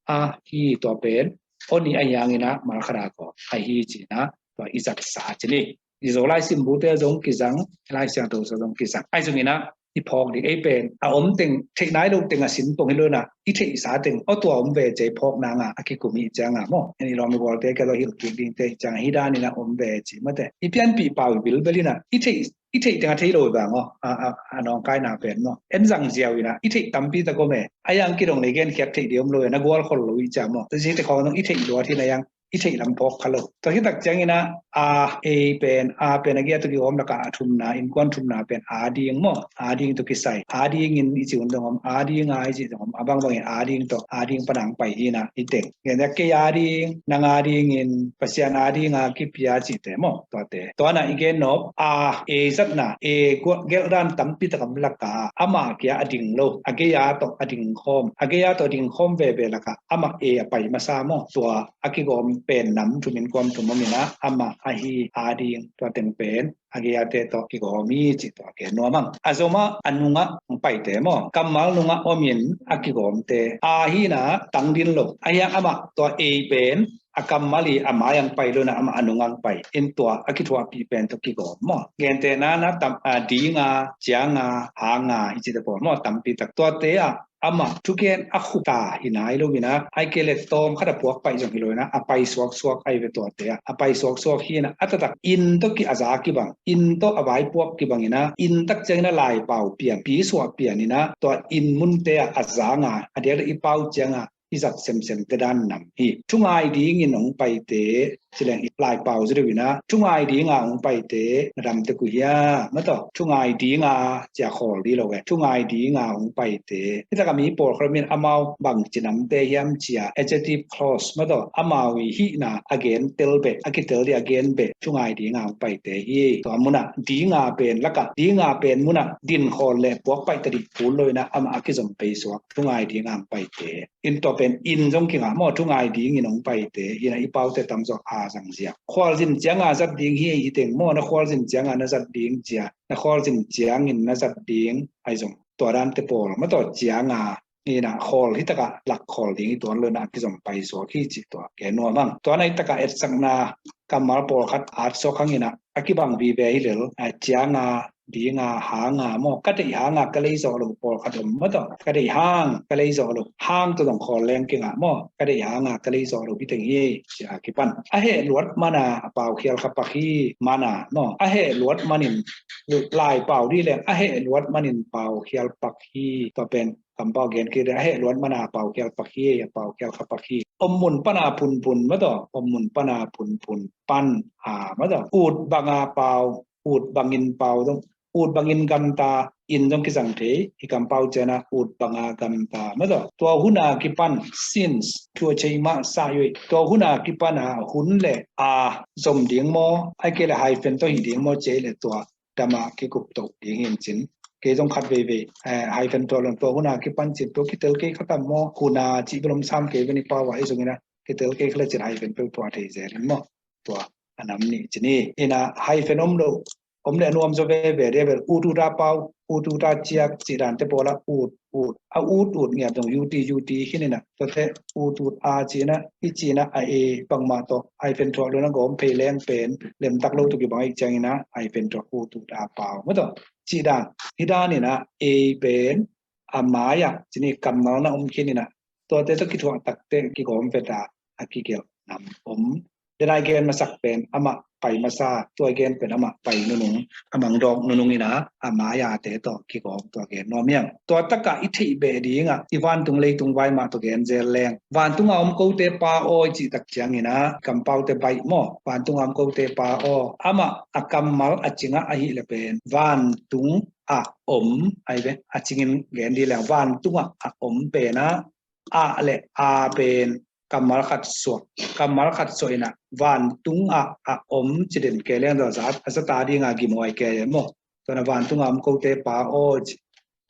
Ahi, tua pen aw nih ahi hangin ah malkhat a kawm ahi ci-in ah tua i zatsa ci ni. I Zo Lai Simbute zong kizang, Lai Siangtho sung zong kizang. Ahi zongin ah i phawk ding, ei pen a om teng, theih nai lo teng a sin pong hi lo in ah, i theihsa teng aw tua om ve ci-a i phawk nang a, a kikum hi ciang a maw. En i lawm i gualte, kei tawh hilh kik dingte hi ciang a, hi dan in ah om ve ci mate. I pianpih pau i bilbel in ah, i theih, i theih teng a thei lo hi bang aw, a, a, a nawngkaina pen maw. En zang ziau in ah, i theih tampi tak om e. A yang kidong nei gen khiat theih ding om lo e, na gual khol lo hi ciang maw. Tua ci te khawng zong i theih luat hi na yang, i theih lam phawk kha lo. Tua hi tak ciangin ah, a, ei pen, a pen a gei-a tawh kigawm lakah a thumna, innkuan thumna pen a ding maw. A ding tawh kisai. A dingin i ci hun zong om, a ding a i ci zong om. A bangbangin a ding tawh, a ding pan a hong pai hi in ah i teng. Gen a kei a ding, nang a dingin, Pasian a ding a kipia cite maw. Tuate. Tua in ah i gen nop, a, ei zatna, ei guah gelh dan tampi tak om lakah amah kia a ding lo, a gei-a tawh a ding khawm, a gei-a tawh a ding khawm veve lakah amah ei a pai masa maw. Tua a kigawm pen nam thum, innkuan thum om in ah, amah, ahi, a ding, tua teng pen a gei-ate tawh kigawm hi ci tua gen nuam ing. A zom ah a nung ah hong paite maw, kammal nung ah om in a kigawmte, a hi in ah tangdin lo. Ahi hang amah tua ei pen a kammal i a mai ah hong pai lo in ah, amah a nung ah hong pai in, tua a kithuahpih pen tawh kigawm maw. Gentehna in ah tam, a, ding a, ciang a, hang a i cite pawl maw, tampi tak. Tuate ah amah thugen a khup ta hi nai lo in ah, ahih kei leh tawm khat a puak paih zong hi lo in ah, a pai suaksuak ahi ve tuate ah. A pai suaksuak hi in ah, a taktak in tawh ki a za kibang, in tawh a vaipuak kibang in ah, in tak ciangin ah laipau pian, pi suah pian in ah, tua in munte ah a zang a, a diakdiak i pau ciang a i zat semsemte dan nam hi. Thungai dingin hong paite ci leng, i laipau zaw deuh in ah, thungai ding a hong paite na dam tek uh hia, maw tawh. Thungai ding a ci a khawl ding lo e. Thungai ding a hong paite. Hi tak a mi pawlkhat om in, amau bangci namte hiam ci a, adjective clause, maw tawh, amau i hihna a gen tel beh, a kitel ding a gen beh, thungai ding a hong paite hi. Tua mun ah ding a pen lakah, ding a pen mun ah din khawl leh puak paih ta ding kul lo in ah, amah a kizom pei suak, thungai ding a hong paite. In tua pen in zong kingah maw, thungai dingin hong paite hi in ah, i paute tamzaw a zang ziau. Khualzin ciang a zat ding hi, hi teng maw, na khualzin ciang a na zat ding ci a, na khualzin ciangin na zat ding, ahi zong tua dante pawl, maw tawh, ciang a, hi in ah khawl hi tak a lak khawl ding hi tuan lo in ah, a kizom pai suak hi ci tua gen nuam ing. Tua in ah hi tak a etsakna kammal pawlkhat at suak hang in ah, a kibang vive hi lel, a, ciang a, ding a, hang a maw. Ka deih hang a ka lei zawh loh pawlkhat om, maw tawh. Ka deih hang, ka lei zawh loh. Hang tawh zong khawl leng kingah maw. Ka deih hang a ka lei zawh loh hi teng hi ci a kipan. A heh luat man a a pau khial kha pak hi, man a maw. A heh luat manin laipau ding leng, a heh luat manin pau khial pak hi. Tua pen kampau gen kik ding, a heh luat man a pau khial pak hi, a pau khial kha pak hi. Om mun pan a phunphun, maw tawh, om mun pan a phunphun, pan a, maw tawh, ut bang a pau, ut bangin pau zong, ut bangin gamta, in zong kizang thei, i kampau ciang a ut bang a gamta, maw tawh. Tua hun a kipan, since, thu a cei mah sa yoi. Tua hun a kipan a, hun leh a zom ding maw, ahih kei leh hyphen tawh hi ding maw, cei leh tua dam a kikup to ding hi in cin. Kei zong khat veivei, eh, hyphen tawh leng tua hun a kipan cin, tua kitel kei kha tam maw, hun a cih bel om sam kei ve ni pau a, ahi zongin ah kitel kei kha leh cin hyphen peuh pua thei zel in maw. Tua a nam nih cin hi. In ah hyphen om lo, om leh a nuam zaw veve ding a bel, ut ut a pau, ut ut a ciak cih dante pawl ah ut ut, a ut ut ngiat zong ut ut hi in ah, tuate ut ut a ci in ah, i ci in ah, a e bangmah tawh hyphen thuah lo in ah gawm phei leng pen lemtak lo tawh kibang ahih ciangin ah hyphen thuah, ut ut a pau, maw tawh. Cih dan, hi dan in ah, e pen a mai-ah cih ni, kammal na om khin inah, tuate tawh kithuah takteh kigawm veta a kigelh nam om. Denai gen masak pen amah pai masa, tua i gen pen amah pai nunung, a mangdawk nunung inah, a mai-ate tawh kigawm tua gen nuam hiang. Tua takah i theih beh dingah i vantung leitung vai mah tawh gen zel leng, vantunga om kote Pa aw i cih tak cianginah, kampaute baih maw, vantunga om kote Pa aw, amah a kammal a cingah ahih leh pen vantung a om, ai ve, a cingin gen dih leng, vantungah a om penah, ah le a pen kammal khat suah, kammal khat suah inah, vantungah a om ci den kei leng, tua zat a zata dinga gimhuai kei maw. Tua inah vantunga om kote Pa aw ci,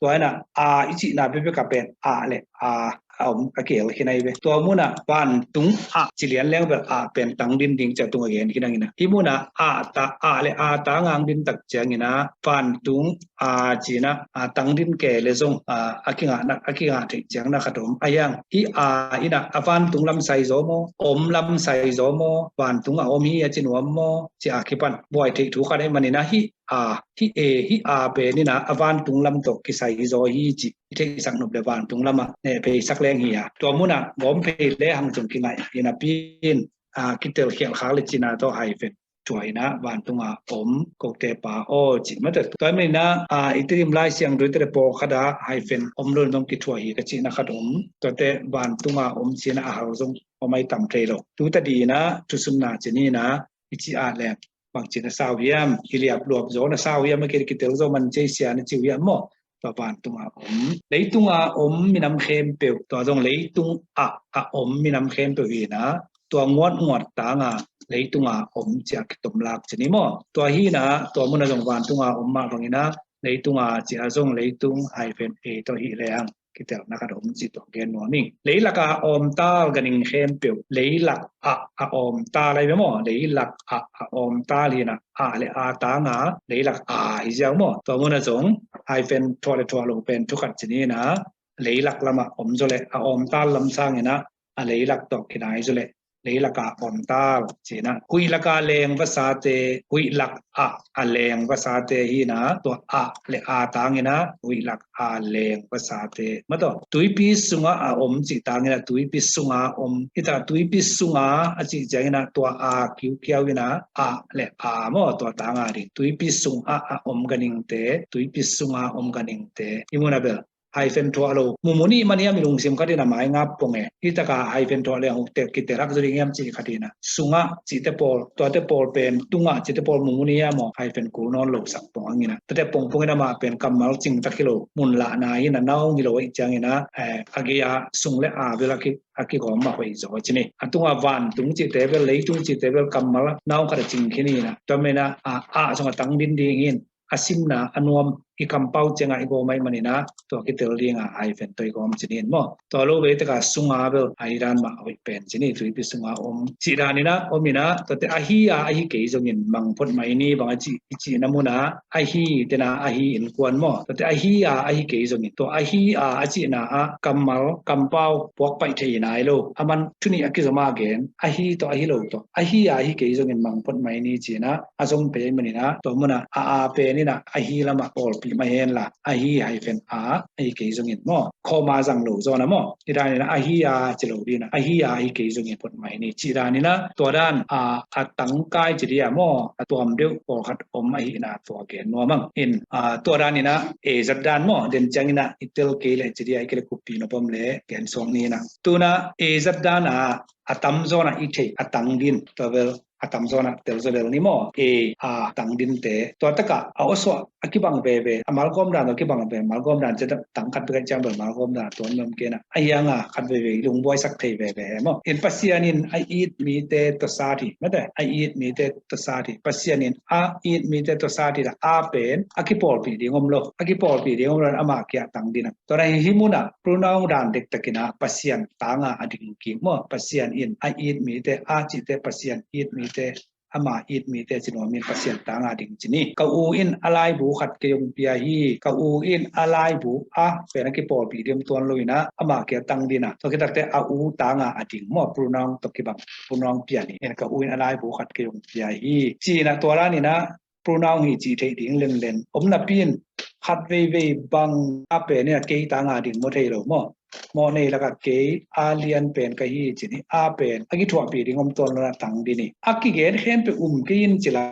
tua inah a i cihna bekbek a pen ah le a a om a kiel khin ai ve. Tua munah vantung ah ci lian leng bel ah pen tangdin ding ci a tung a gen khin ang inah, hih munah ah ta, ah le a ta ngang din tak cianginah, vantung a cinah a tangdin kei le zong a, a kingah na, a kingah theih ciang na khat om. A hiang hih a inah a vantung lam sai zaw maw, om lam sai zaw maw, vantung a om hi a ci nuam maw, ci a kipan buai theih thu khat ahih maninah, hih a, hih e, hih a pen inah a vantung lam tawh kisai zaw hi cih i theihsak nop le vantung lamah neh pheisak leng hi a, tua munah gawm phei le hang zong kingaih hi napi in, a, kitel khialh khak le cina tawh hyphen thuah inah, vantunga om kote Pa aw cih mate. Tua hi maninah, a, i Tedim Lai Siangtho i tel le pawlkhat ah hyphen om lo in zong kithuah hi ka cihna khat om. Tuate vantunga om cinah a hal zong om ai tam thei lo. Tu tadinah thusunna ci ninah, i cih ah leng bangci na sau hiam, i liapluap zaw na sau hiam, a kei kitel zaw man cei sia na ci uh hiam maw. Tua vantunga om, leitunga om minam khempeuh, tua zong leitung ah a om minam khempeuh hinah, tua nguatnguat tanga leitunga om ci a kitomlak ci ni maw. Tua hinah, tua munah zong vantunga om mah banginah, leitunga ci a zong leitung hyphen a tawh hih leng kitelna khat om cih tawh gen nuam ing. Leilaka awmtal ganhing khempeuh, leilak ah a awmtal ai ve maw, leilak ah a awmtal hinah, ah le a tanga leilak a hi ziau maw. Tua munah zong hyphen thuah le thuah lo pen thu khat ci ninah, leilak lamah om zaw le a awmtal lam sanginah a leilak tawh kinai zaw le, leilaka omtal cinah, huihlaka leng vasate, huihlak ah a leng vasate hinah, tua ah le a tanginah huihlak a leng vasate. Mataw, tuipi sungah a om cih tanginah tuipi sunga om. Hita tuipi sunga a cih cianginah tua a kiukiau inah ah le a maw, tua tanga ding. Tuipi sungah a om ganhingte, tuipi sunga om ganhingte. Hih munah bel hyphen thuah lo. Mumun ih man hiam i lungsim khat in a mai ngap pong e. Hih taka hyphen thuah leng hukte kitelak zaw ding hiam cih khat in a. Sungah cihte pawl, tuate pawl pen tungah cihte pawl mumun ih hiam aw, hyphen kul nawn lo sak pong ang in a. Tuate pongpong in amah pen kammal cingtak hi lo. Mun lahna hi in a, naung hi lo ahih ciangin a, eh, a gei a sung le a bel a ki, a kigawm mah hoih zaw ci ni. A tungah vantung cihte bel, leitung cihte bel kammal naung khat a cing khin hi in a. Tua men a, a, a zong a tang din ding hi in. A simna a nuam, i kampau ciangah i gawm ahih manin a, tua kitel dingah hyphen tawh i gawm ci ni in maw. Tua lo vei takah sunga bel a hi dan mah a hoih pen ci ni, tuipi sunga om. Cih dan in a om in a, tuate ahi a ahi kei zongin mang phot mai ni bang a cih, i cihna mun a ahi tena ahi innkuan maw. Tuate ahi a ahi kei zongin, tua ahi a a cihna ah kammal, kampau puak paih thei nai lo. A man thu nih a kizom a gen, ahi tawh ahi lo tawh. Ahi a ahi kei zongin mang phot mai ni ci in a, a zom pei ahih manin a, tua mun a a a pen in a ahi lamah pawlpih mah hen la, ahi hyphen a, ahi kei zongin maw. Comma zang lo zaw in a maw. Hi dan in a ahi a ci lo ding in a, ahi a ahi kei zongin phot mai ni. Cih dan in a, tua dan a, a tangkai ci ding a maw, a tuam deuh pawlkhat om ahihna tua gen nuam ang. In a, tua dan in a, e zat dan maw, den ciangin a i tel kei leh ci ding a, i kei leh kuppih nop om leh gen suak ni in a. Tu in a, e zat dan a, a tamzaw in a i theih a tang din, tua bel a tamzaw in a tel zaw lel ni maw. E, a tang dinte, tua takah a awsuah a kibang veve, a malgawm dan a kibang veve, malgawm dan ci a tang khat bek ahih ciang bel malgawm dan a tuan nuam kei in a. A hiang a khat veve i lungbuaisak thei veve maw. In Pasian in a it mite tawh sat hi, mate, a it mite tawh sat hi. Pasian in a it mite tawh sat hi la, a pen a kipawlpih ding om lo, a kipawlpih ding om lo, amah kia tang din a. Tua na hi, hih mun a pronoun dan dektak in a Pasian tanga a ding kik maw. Pasian in a it mite, a cihte Pasian it mite, ama it mite ci nuam in Pasian tanga ding ci ni. Ka u in a laibu khat kei hong pia hi. Ka u in a laibu, a pen a kipawlpih ding tuan lo in a, amah kia tang din a. Tua khit takte a u tanga a ding maw, pronoun tawh kibang, pronoun pian hi. In ka u in a laibu khat kei hong pia hi. Ci in a, tua dan in a pronoun hi cih theih ding lenlen om napi in Khat veivei bang a pen in a kei tang a ding maw thei lo maw. Mawh nei lakah kei a lian pen ka hi cin hi, a pen a kithuahpih ding om tuan lo na tang ding hi. A kigen khempeuh um kei in ci la,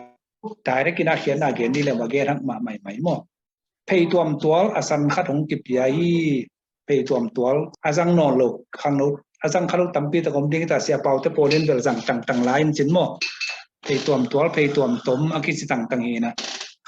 direct in a khiatna gen ding le mah gen hak mah maimai maw. Phei tuamtual a san khat hong kipia hi. Phei tuamtual a zang nawn lo, khangno a zang kha lo tampi tak om ding hi ta, Sia Pau te pawl in bel zang tangtang lai in cin maw. Phei tuamtual, phei tuamtom a kici tangtang hi na.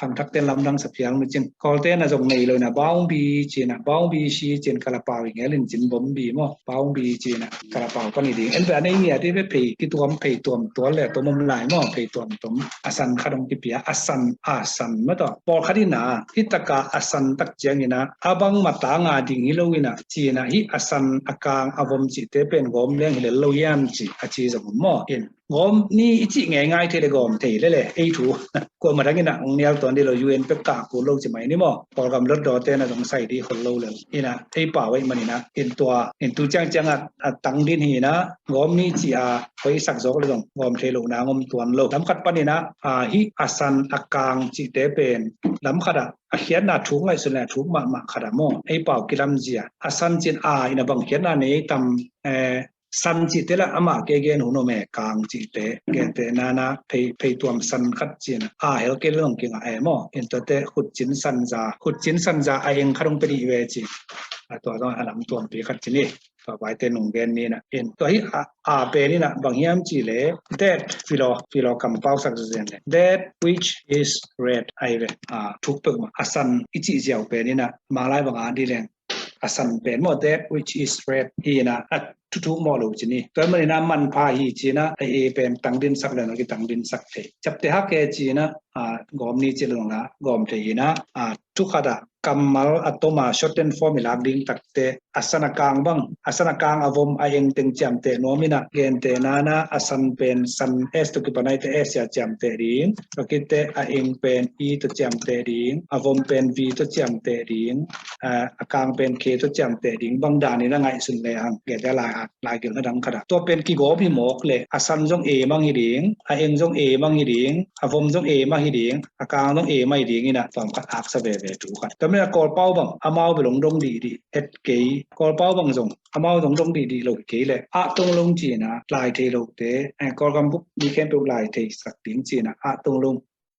Khangthak ten lamdang sa phial nu cin. Kawlte na zong nei lo na, baungbi ci na, baungbi si cin, Kalapau i ngel in cin, bombi maw. Baungbi ci na, Kalapau pan i ding. En bel a nei ngiat i ve, phei kituam, phei tuamtual le a tom om lai maw, phei tuamtom. A san khat hong kipia, a san, a san maw taw. Pawlkhat in a, hi taka a san tak ciangin a, a bang matang a ding hi lo in a, ci na, hi a san a kang a vom cihte pen gawm leng hi lel lo hiam ci, a ci zong om maw. In gawm ni i cih ngeingai thei le gawm thei lele, ei thu. Kuamah dangin a hong nial tuan dih lo, U N pek kah kul lo ci mai ni maw. Kawlgam lot dawte na zong sai dih khol lo le. In a, ei pau ei manin a, in tua, in tu ciangciang a, a tang ding hi na, gawm ni ci a, hoi sak zawk le zong, gawm thei lo na ngom tuan lo. Lam khat panin a, a, hi a san a kang cihte pen, lam khat a, a khiatna thuk ngaihsun le a thuk mahmah khat a maw. Ei pau kilam zia. A san cin a, in a bang khiatna nei tam, eh, san cihte la amah ke gen hun om e, kang cihte, gente nana phei, phei tuam san khat cin a hel ke long kinga e maw. In tuate khutcin sanza, khutcin sanza a eng khat hong pe dih ve ci. A tua zong a lam tuampi khat cin hi. Tua vaite nung gen ni na. In tua hi a, a pen in a bang hiam ci le, that philo, philo kampau sak zen le, that which is red ai ve. A, thuk pek ma a san i cih ziau pen in a, malai bang a di leng a san pen maw, that which is red hi na, a thuthuk maw lo ci ni. Tua manin a manpha hi ci na, a e pen tang ding sak le na ki tang ding sak thei. Ciapteh hak e ci na, a, gawm ni ci lo na, gawm thei hi na, a, thu khat a, kammal a tom a shorten form i lak ding takte, a san a kang bang, a san a kang a vom a eng teng ciamteh nuam in a, gente nana a san pen san S to kipan ai te S a ciamteh ding, tua khit teh a eng pen E to ciamteh ding, a vom pen V to ciamteh ding, a, a kang pen K to ciamteh ding, bang dan in a ngaihsun le hang, gente lai, lai gil na dang khat a. Tua pen kigawm hi mawk le, a san zong e mang hi ding, a eng zong e mang hi ding, a vom zong e mang hi ding, a kang zong e mang hi ding in a, tuam khat aksa veve thu khat. Tua manin a Kawlpau bang, amau bel hong dong dihdih et kei, Kawlpau bang zong, amau zong dong dihdih lo kei le, ah tong long ci na, lai thei lote, eh, Kawlgam bup mi khempeuh lai thei sak ding ci na, ah tong long,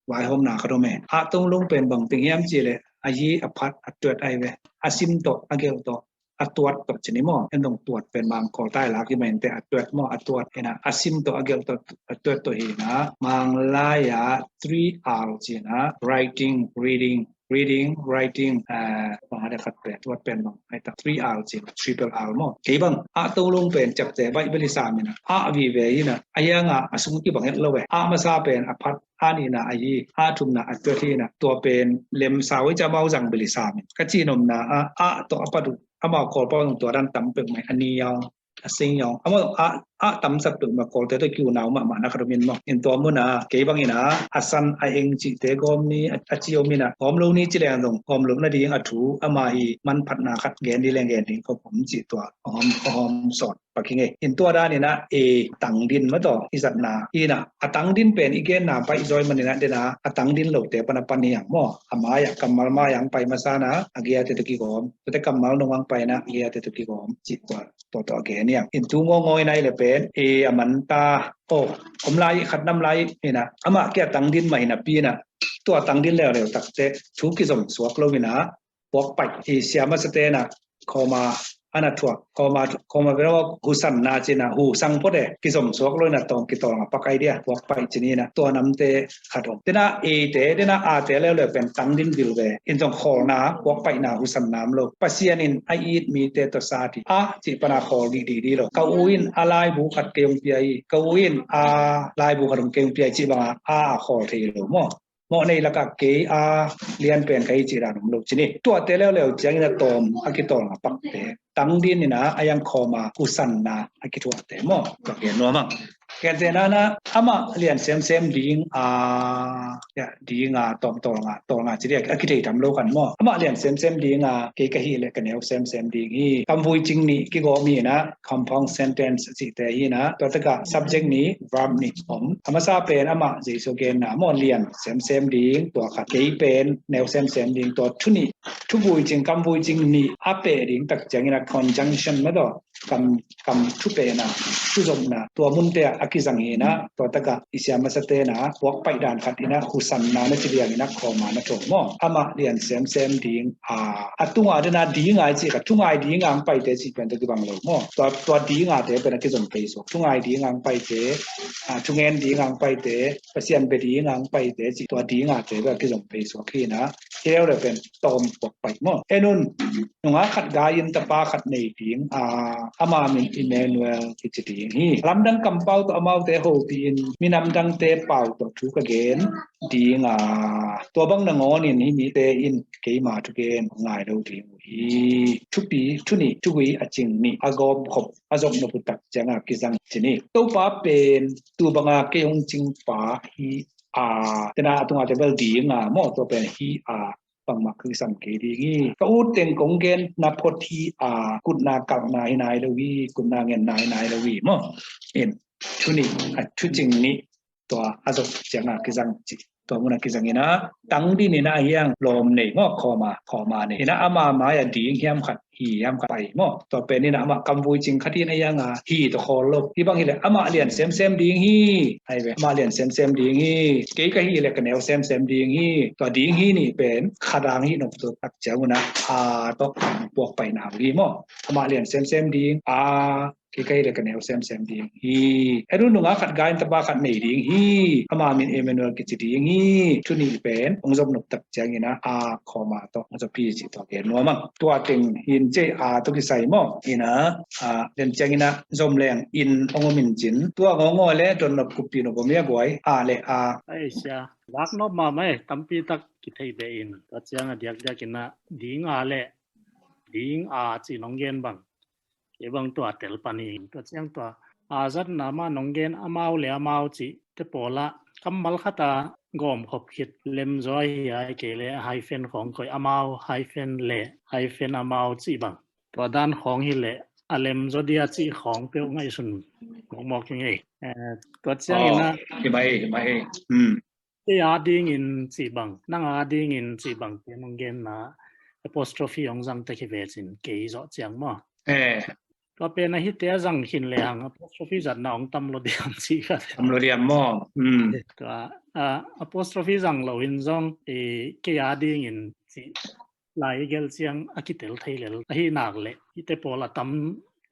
vaihawmna khat om e. Ah tong long pen bang teng hiam ci le, a yi a phat a tuat ai ve. A sim tawh, a gelh tawh, a tuat tawh ci ni maw. En dong tuat pen Mangkawl tai lak hi ma in te a tuat maw, a tuat hi na. A sim tawh, a gelh tawh, a tuat tawh hi na. Manglai a three R ci na, writing, reading, reading, writing, ah, bang a de khat pen, tuat pen bang, ai tak, three R ci, triple R maw. Kei bang, ah tong long pen ciapteh baih beli sa mi na. Ah vive hi na, a hiang a, a sung kibang het lo e. Ah masa pen, a phat, a nihna a yi, ah thumna a tuat hi na, tua pen lem sau i ca mau zang beli sa mi. Ka ci nomna a, ah tawh a pat uh, amau Kawlpau nung tua dan tam pek mai, a ni yaw, a sing yaw. Amau ah, ah tam sat pek ma Kawlte tawh kiu nau mahmah na khat om in maw. In tua mun a, kei bang in a, a san a eng cihte gawm ni, a, a ci om in a, gawm lo ni ci leng zong, gawm lo na ding a thu, ama hi manphatna khat gen ding leng gen ding khop om ci tua, hawm, hawm sawt. Paking e. In tua dan in a, e tang ding maw taw, i zatna. In a, a tang ding pen i genna paih zaw i manin a, den a, a tang ding lote pan a pan hi ang maw. A mai a kammal mai ang pai masa na, a giate tawh kigawm. Tuate kammal nong ang pai na, a giate tawh kigawm. Ci tua, tua tawh a gen hi ang. In tu ngawngawng in a i le pen, e a man ta. Oh, om lai, khat nam lai, in a, amah kia tang ding mah in a pi in a. Tua tang ding leuleu takte, thu kizom suak lo in a, puak paih, i siamasa te na, khawma, ana thuak, khawma, khawma bel husanna ci na, hu sang phot e, kizom suak lo in a tawng kitawng a pak ai dia, puak paih ci ni na, tua namte khat om. Tena e te, tena a te leuleu pen tang ding vil ve, in zong khawlna, puak paihna, husanna om lo. Pasian in a it mite tawh sa ti, a, ci pan a khawl dihdih dih lo. Ka u in a laibu khat kei hong pia hi, ka u in a laibu khat hong kei hong pia hi, ci bang a, a, a khawl thei lo maw. Mawh nei lakah kei a lian pen ka hi cih dan om lo ci ni. Tuate leuleu ciangin a tawm a kitawng a pakte. tang din in a, a yang khawm a, husanna a kithuahte maw. Tua gen nuam ang. Kente nana, amah lian semsem ding a, ya, ding a, tawm tawlnga, tawlnga ci dia, a kithei tam lo khan maw. Amah lian semsem ding a, kei ka hih leh ka neu semsem ding hi. Kamvui cing nih kigawm hi na, compound sentence cihte hi na. Tua takah subject nih, verb nih om. A masa pen amah Jesu genna maw, lian semsem ding, tua khat, kei pen neu semsem ding, tua thu nih, thuvui cing, kamvui cing nih a peh ding tak ciangin a conjunction mah tawh kam, kam thupehna, thuzopna, tua munte ah a kizang hi na, tua takah i sia masate na, puak paih dan khat in a, husanna na ci liang in a, khawm a na thawh maw. Amah lian semsem ding a, a tunga dena ding a i cih kha, thungai ding ang paite cih pen tawh kibang lo maw. Tua, tua ding a te pen a kizom pei suak. Thungai ding ang paite, a, thungen ding ang paite, Pasian bia ding ang paite cih tua ding a te pen a kizom pei suak hi na. Hi leu le pen tawm puak paih maw. En un, nungak khat gai in tapa khat nei ding a, ama min Emmanuel kici ding hi. Lamdang kampau tawh amaute hopih in, minam dangte pau tawh thu ka gen ding a, tua bang nangawn in hih mite in keima thugen ngai lo ding uh hi. Thupi, thu nih, thugui a cing nih a gawmkhop a zopnop uh tak ciang a kizang ci ni. Topa pen tu bang a kei hong cing pa hi a, tena a tunga te bel ding a maw, tua pen hi a, bangmah ka kisam kei ding hi. Ka ut teng kong gen na phot hi a, kutna kalhna hi nai lo hi, kutna ngenna hi nai lo hi maw. In, thu nih, a, thu cing nih, tua a zop ciang a kizang ci. Tua mun a kizang in a, tang din in a hiang lawm nei maw, khawm a, khawm a nei. In a ama mai a ding hiam khat, hi hiam khat pai maw. Tua pen in a amah kamvui cing khat in a hiang a, hi tawh khawl lo. Hi bang hi leh amah lian semsem ding hi. Ai ve, amah lian semsem ding hi. Kei ka hih leh ka neu semsem ding hi. Tua ding hi nih pen, khat ang hi nop tua tak ciang un a, a tawh puak paih na hi maw. Amah lian semsem ding a, kei ka hih leh ka neu semsem ding hi. En un, nungak khat gai in tapa khat nei ding hi. Ama min Emmanuel kici ding hi. Thu nih pen hong zopnop tak ciang in a, a khawm a tawh hong zop hi ci tua gen nuam ang. Tua teng hin ci a tawh kisai maw. In a, a, lian ciang in a zom leng in hong om in cin. Tua ngawngaw le dotnop kuppih nop om ia guai, a le a. Ai sia, lak nop mahmah e, tampi tak kithei beh in. Tua ciang a diakdiak in a ding a le ding a ci nong gen bang. Kei bang tua tel pan hi. Tua ciang tua a zatna mah nong gen amau le amau cih te pawl ah kammal khat a gawmkhop khit lem zaw hi a, kei le hyphen khawng koih, amau hyphen le hyphen amau cih bang. Tua dan khawng hi leh a lem zaw dia cih khawng peuh ngaihsun mawkmawk hi ngei. Eh, tua ciang in a, oh, hi mai, hi mai. Hmm. Kei a dingin cih bang, nang a dingin cih bang, kei nong genna apostrophe hong zang tek hi ve cin, kei zawh ciang maw. Eh. Tua pen a hite a zang khin le hang apostrophe zatna hong tam lo diam cih khat. Tam lo diam maw. Hmm. Tua, a, apostrophe zang lo in zong, eh, kei a dingin cih lai i gelh ciang a kitel thei lel. Ahi nak leh hite pawl a tam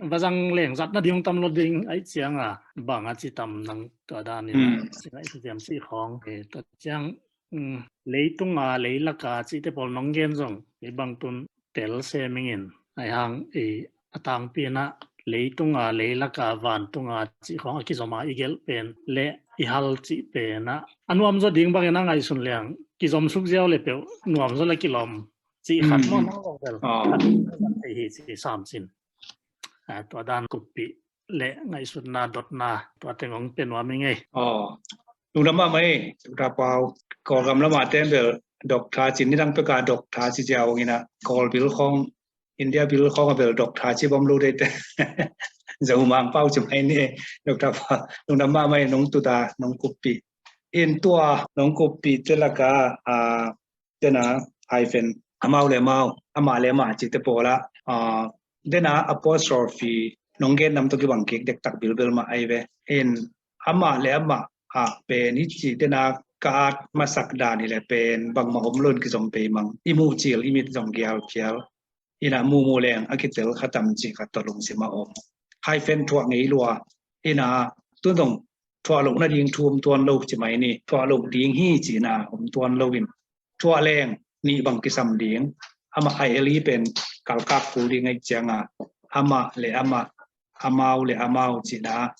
va zang leng zatna ding hong tam lo ding, aih ciang a bang a ci tam nang tua dan in a, hmm, ci ngaih sa diam cih khawng. Eh, tua ciang, mm, leitung a, leilak a cihte pawl nong gen zong, ei bang tun tel sem ing in, aih hang, eh, a tangpi in a leitung a, leilak a, vantung a cih khawng a kizom a i gelh pen le i hal cih pen a, a nuam zaw ding bang in a ngaihsun leng kizom suk ziau le peuh nuam zaw le kilawm cih khat maw, nang zong vel khat thei hi ci sam cin. Ah, tua dan kuppih le ngaihsutna dotna tua teng hong pia nuam ing ei. Aw, lungdam mahmah ei, Doctor Pau. Kawlgam lam a ten bel Doctor cin, nidang pek a Doctor ci ziau ing in a, Kawl bil khawng, India bil khawng a bel Doctor ci bawm lo dei te. Zo Mang Pau ci mai ni, Doctor Pau. Lungdam mahmah ei, nong tut a nong kuppih. In tua nong kuppih te lak a, ah, dena hyphen, amau le amau, amah le amah cihte pawl ah, ah, dena apostrophe nong gen nam tawh kibang kik dektak bilbel mah ahi ve. In amah le amah ah pen hih ci dena ka at masak dan hi le pen bangmah om lo in kizom pei mang. I muh cil, i mit zong gial phial. In a muhmuh leng a kitel kha tam cih khat tawh lungsim a om. Hyphen thuah ngei lua. In a tun zong thuah loh nading thu om tuan lo ci mai ni. Thuah loh ding hi ci in a om tuan lo in. Thuah leng nih bang kisam ding. Amah I L E pen kalkak kul ding aih ciang a, amah le amah, amau le amau ci in a,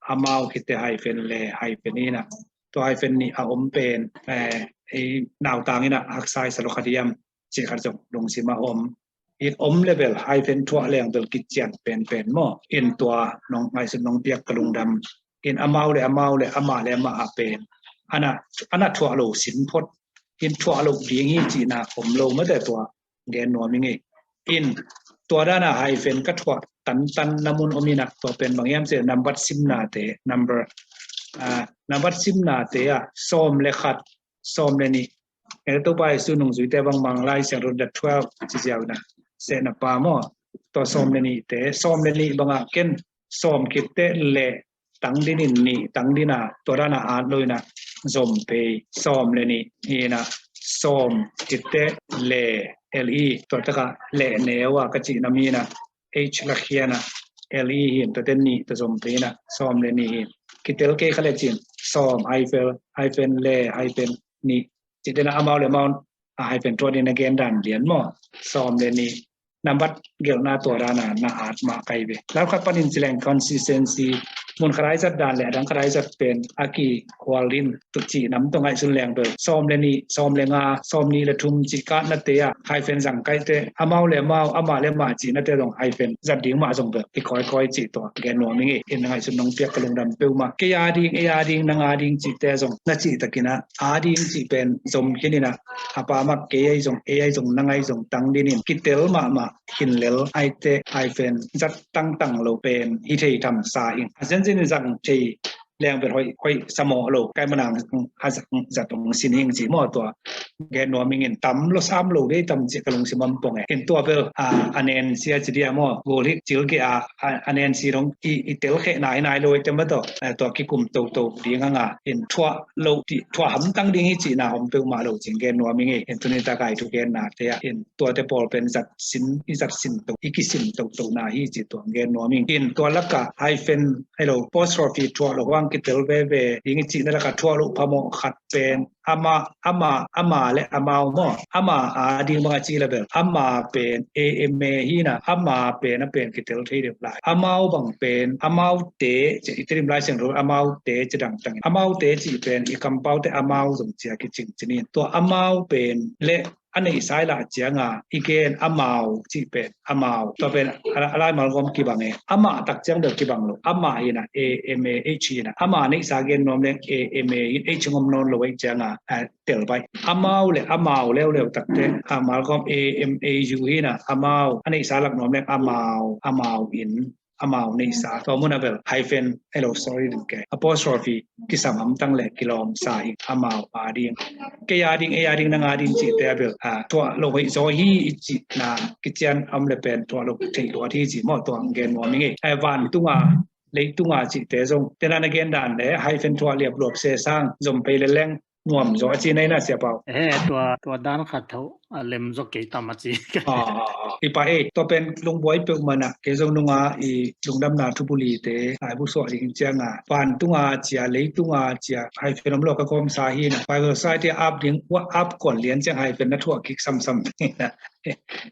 amau khit teh hyphen le hyphen in a, tua hyphen nih a om pen, eh, ei nautang in a haksa i sa lo kha diam cih khat zong lungsim a om. in om le bel hyphen thuah leng bel kician penpen maw. In tua nong ngaihsut nong piak ka lungdam. In amau le amau le amah le amah a pen ana, ana thuah lo sin phot. In thuah lo ding hi cihna om lo mate, tua gen nuam ing ei. In tua dana hyphen ka thuah tantan na mun om in ah, tua pen bang hiam cih leh nambat simnate, number, ah, nambat simnate ah sawm le khat, sawm le nih. Eng Topa Jesu nungzuite bangmah Lai Siangtho the twelve ci ziau in ah, sehna pa maw. Tua sawm le nihte, sawm le nih bangah ken sawm khit teh le tang din in, nih tang din a, tua dana at lo in ah zom phei, sawm le nih hi in ah, sawm khit teh le, L E, tua takah le neu a ka cihna mi in ah H la khia in ah, L E hi in, tua teh nih tua zom phei in ah, sawm le nih hi in. Kitel kei kha le cin, sawm hyphen, hyphen le, hyphen nih, cih teh in ah amau le amau a hyphen thuah ding na gen dan lian maw. Sawm le nih, nambat gelhna tua dana na at mah ka hi ve. Lau khat panin ci leng consistency, mun khat a i zat dan le adang khat a i zat pen a kikhual in, tu cih nam tawh ngaihsun leng bel sawm le nih, sawm le nga, sawm nih le thum cih katnate ah hyphen zang kaite, amau le amau, amah le amah cihnate zong hyphen zat ding mah zong bel kikawikawi cih tua gen nuam ing ei. In ngaihsun nong piak ka lungdam peuhmah. Kei a ding, ei a ding, nang a ding cihte zong na cihtakin ah a ding cih pen zom khin in ah, a pa mah kei ahi zong, ei ahi zong, nang ahi zong tang din in kitel mahmah hin lel, aite hyphen zat tangtang lo pen hi thei tham sa ing. A zenzen in zang thei leng bel hoih, hoih sa mawh lo, kai manang a zat, zat hong sin hing ci maw. Tua gen nuam ing in, tam lo sam lo dei tam ci ka lungsim om pong e. In tua bel a, a nen sia ci dia maw, gol hik cil kei a, a, a nen si dong i, i tel kheh nai nai lo i tem ba tawh, eh, tua kikum toto ding hang a, in thuah lo ti, thuah hamtang ding hi cihna om peuhmah lo cing gen nuam ing ei. In tuni tak a i thugenna te ah in tuate pawl pen zat sin, i zat sin to, i kisin toto na hi cih tua gen nuam ing. In tua lakah hyphen, hello, apostrophe thuah lo hang kitel veve ding i cihna lakah thuah lo phamawh khat pen ama, ama, ama le amau maw. Ama a ding bang a ci le bel, ama pen A M A hi in ah, ama pen a pen kitel thei deuh lai. Amau bang pen, amaute, ci i Tedim Lai Siangtho amaute ci dangtang in, amaute cih pen i kampaute amau zong ci a kicing cin in. Tua amau pen le a neihsa i lah ciang a i gen amau cih pen amau. Tua pen a, a laimal gawm kibang e. Amah tak ciang bel kibang lo. Amah hi in ah, A M A H hi in ah. Amah neihsa gen nuam leng A M A hi in, H hong om nawn lo ahih ciang a, a, tel baih. Amau le amau leuleu tak teh a, malgawm A M A U hi in ah, amau. A neihsa lak nuam leng amau, amau in, amau neihsa. Tua mun a bel hyphen, hello, sorry, ding ke, apostrophe kisam hamtang le kilawm sa ing, amau a ding. Kei a ding, ei a ding, nang a ding cihte a bel, a, thuah lo hoih zaw hi i cihna kician om le pen thuah lo thei luat hi ci maw. Tua gen nuam ing ei. A, vantung a, leitung a cihte zong, tena na gen dan le hyphen thuah liapluap se sang zom phei le leng nuam zaw a ci nai na, Sia Pau. He, tua, tua dan khat tho a lem zaw kei tam a ci. Ah, ah, ah. I pa ei, tua pen lungbuai peuhmah in ah, kei zong nunga i lungdamna thubulite laibu suah ding ciang a, vantung a ci a, leitung a ci a, hyphen om lo ka gawm sa hi in ah, Bible Society app ding, ua app kuan lian ciang hyphen na thuah kik samsam.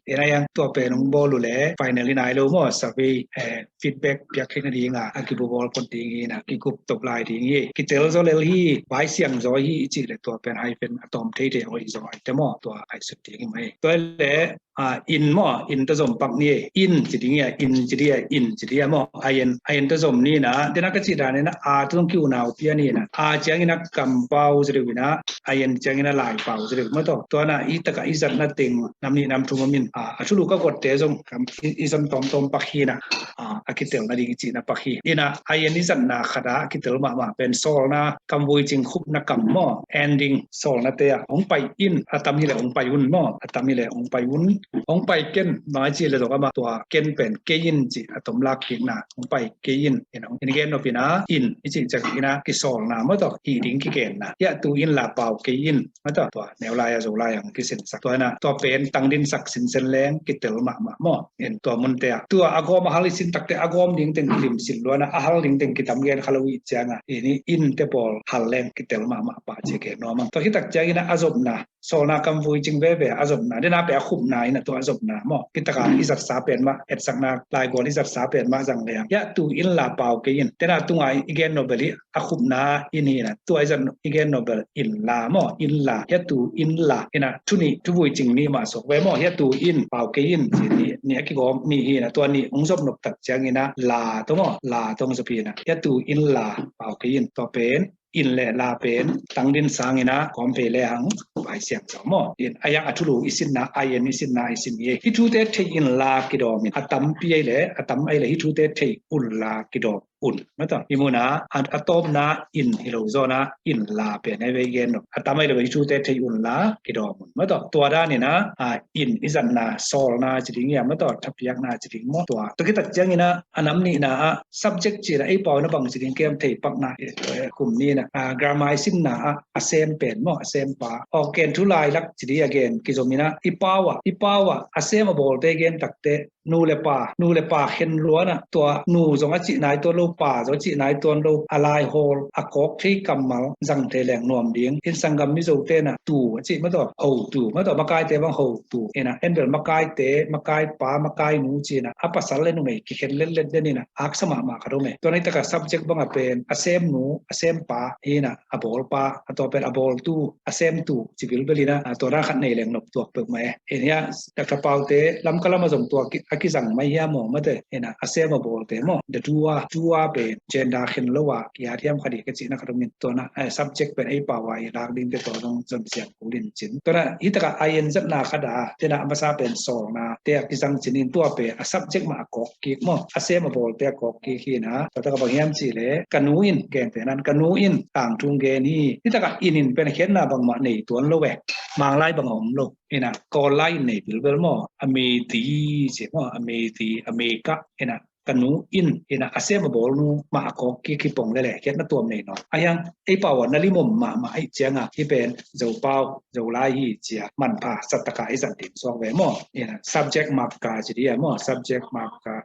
In a yang tua pen hong bawl uh le final in ai lo maw, survey, eh, feedback piak khin a ding a, a kibubawl phot ding hi in ah, kikup top lai ding hi. Kitel zaw lel hi, vai siang zaw hi i cih le tua pen hyphen a tawm theithei hoih zaw ai te maw, tua ai sut ding hi mai. Tua le, a, in maw, in ta zom pak ni, in ci ding hi a, in ci ding hi a, in ci ding hi a maw, a in, a in ta zom ni in ah, dena ka cih dan in ah, a ta zong ki unau pia ni in ah, a ciangin ah kampau zaw deuh in ah, a in ciangin ah laipau zaw deuh maw tawh. Tua in ah i tak a i zatna teng nam nih nam thum om in, a, a thulu ka guatte zong kam, i, i zon tawmtawm pak hi in ah, a, a kitelna ding i cihna pak hi. In ah, a in i zatna khat a kitel mahmah pen sawlna kam vui cing khupna kam maw, ending, sawlnate ah hong pai in, a tam hi le hong pai un maw, a tam hi le hong pai un, hong pai ken, bang a ci le zong amah tua ken pen kei in ci a tom lak kikna, hong pai kei in, in hong, in gen nop in ah, in i cih ciang in ah kisawlna maw tawh, hih ding kigenna. Hiah tu in la pau kei in, maw tawh, tua neu lai a Zolai ah hong kisinsak. Tua in ah tua pen tangdinsak sinsen leng kitel mahmah maw. In tua munte ah, tua a gawm a hal i sin takte a gawm ding teng kilim sin luan ah, a hal ding teng kitam gen kha lo i ciang ah, in i in te pawl hal leng kitel mahmah pah ci gen nuam ang. Tua hi tak ciangin ah a zopna, sawlna kam vui cing veve a zopna, dena pe a khupna na tua zopna maw. Hi taka i zatsa pen mah, etsakna laigual i zatsa pen mah zang leng, hiah tu in la pau kei in. Tena tunga i gen nop bel hi a khupna in hi na, tua i zat i gen nop bel in la maw, in la, hiah tu in la. Hi na, thu nih, thuvui cing nih mah suak ve maw, hiah tu in pau kei in ci nih, nih a kigawm nih hi na, tua nih hong zop nop tak ciangin ah la tawh maw, la tawh hong zop hi na, hiah tu in la pau kei in. Tua pen in le la pen tangdin sangin ah kawm phei le hang vai siang zaw maw. In a yang a thulu i sinna, a yan i sinna i sin hi. Hi thute thei in la kidawm in, a tampi ai le, a tam ai le hi thute thei un la kidawm un. Mataw, hi muna a, a tawpna in hi lo zawn ah in la pen ai ve i gen nop. A tam ai le hi thute thei un la kidawm un. Mataw, tua danin ah, a, in i zatna sawlna ci ding hiam, mataw, thapiakna ci ding maw. Tua, tua kitak ciangin ah a nam nihna ah subject cina ei pau na bang ci ding kem thei pakna, eh, kum nihna, ah, grammar i simna ah a sem pen maw, a sem pa. Awk gen thu lailak ci ding a gen kizom in ah i pau ah, i pau ah a sem a bawlte gen takte nu le pa, nu le pa khen luan ah tua nu zong a cih nai tuan lo, pa zong a cih nai tuan lo, a laihawl a kawk thei kammal zang thei leng nuam ding. In sanggam Mizo te na tu a cih mataw, ho tu mataw, makaite bang ho tu. Ina, en bel makaite, makai pa, makai nu cina a pasal le numei kikhen letlet den ina aksa mahmah ka dong e. Tua na hi taka subject bang a pen a sem nu, a sem pa, ina, a bawl pa, a tua pen a bawl tu, a sem tu ci bilbel ina, a tua dan khat nei leng nop tuak peuhmah e. Ina, Doctor Paute lam ka lam a zong tua ki, a kizang mai hiam maw, mate, ina, a sem a bawlte maw, the doer, doer pen gender khen lo a ki-at hiam kha ding ka cihna ka dong in, tua na, eh, subject pen ei pau a i lak ding te tua zong zon siam kul in cin. Tua na, hi taka a en zatna khat a, tena a masa pen sawlna te a kizang cin in, tua pen a subject mah a kawk kik maw, a sem a bawlte a kawk kik hi na. Tua taka bang hiam cih le, ka nu in, gen pen an, ka nu in tangthu gen hi. Hi taka in in pen khiatna bangmah nei tuan lo e. Manglai bang a om lo. Ina, Kawl lai in nei bilbel maw, a mei ti ci maw, a mei ti, a mei ka, ina, ka nu in, ina, a sem a bawl nu mah a kawk kik hi pong lele, khiatna tuam nei nawn. A hiang ei pau a na lim om mahmah ahih cianga hi pen Zo pau, Zo lai hi cia manpha sat taka i zat ding suak ve maw. Ina, subject marker ci ding a maw, subject marker.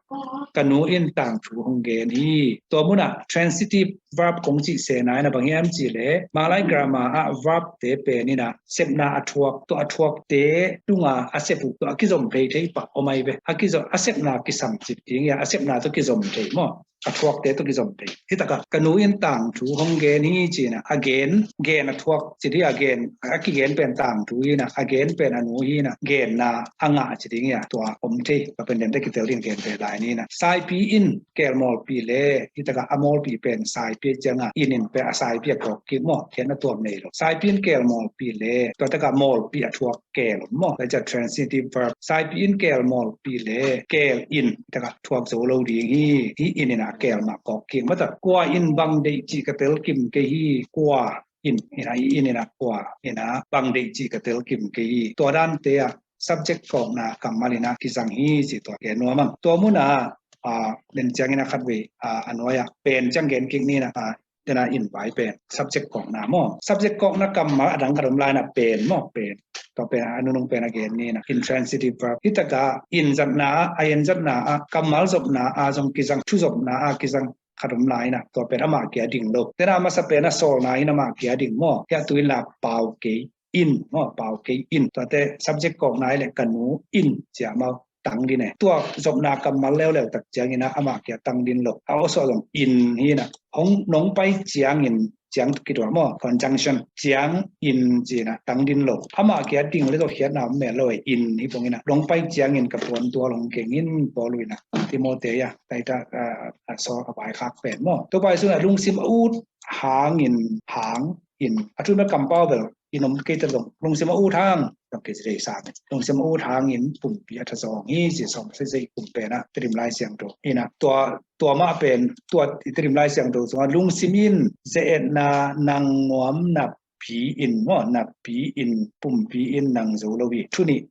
Ka nu in tangthu hong gen hi. Tua muna transitive verb kong cih sena ina bang hiam cih le, Manglai grammar ah verb te pen ina sepna a thuak, tua a thuakte tunga a sep uh tua a kizom phei thei pah om ai ve. A kizom, a sepna kisam cip ding ia, a sepna tua kizom thei maw, a thuakte tua kizom thei. Hi taka ka nu in tangthu hong gen hi cina, a gen, gen a thuak ci ding a, gen a kigen pen tangthu hi na, a gen pen a nu hi na, genna a ngah ci ding ia, tua om thei. Ka pen den te kitel ding gen thei lai ni na. Saipi in keel mawlpi le, hi taka a mawlpi pen saipi cianga in in pen a saipi a kawk kik maw, khiatna tuam nei lo. Saipi in keel mawlpi le, tua taka mawlpi a thuak keel om maw, lai cia transitive verb. Saipi in keel mawlpi le, keel in taka thuak zo lo ding hi. Hi in ina keel mah kawk kik mata. Kua in bang deih cih ka tel kim kei hi. Kua in ina, hi in ina kua ina bang deih cih ka tel kim kei hi. Tua dante a subject kawkna kammal ina kizang hi ci tua ke nuam ang. Tua muna, a, len ciangin a khatvei, a, a nuai a pen ciang gen kik ni na, a, tena in vai pen subject kawkna maw. Subject kawkna kammal a dang khat om lai na pen maw, pen. Tua pen a nunung pen a gen ni na, intransitive verb. Hi taka in zatna a, a en zatna a, kammal zopna a zong kizang, thu zopna a kizang khat om lai na, tua pen amah kia ding lo. Tena a masa pen a sawlna in amah kia ding maw. Hiah tu in la pau kei in maw, pau kei in. Tuate subject kawkna i le ka nu in cia mau tang din e. Tua zopna kammal leuleu tak ciangin a amah kia tang din lo. A awsaw zong in hi na. Hong nong pai ciangin, ciang kituak maw, conjunction, ciang in cina tang din lo. Amah kia ding le tua khiatna om mel lo e, in hi pong ina. Nong pai ciangin ka puan tual hong keng in, Paul ina. Timote a, taita, a, a sawl a vaikhak pen maw. Tua pai suna lungsim a ut hangin, hang in. A thun a kampau bel in om kei ta zong, lungsim a ut hang, zong kei ci dei sa. Lungsim a ut hangin pumpi a thazawng hi ci sawm sei sei kum pen a Tedim Lai Siangtho ina. Tua, tua mah pen, tua Tedim Lai Siangtho sungah lungsim in ze-etna nang nuam napi in maw, napi in pumpi in nang zo lo hi. Thu nih,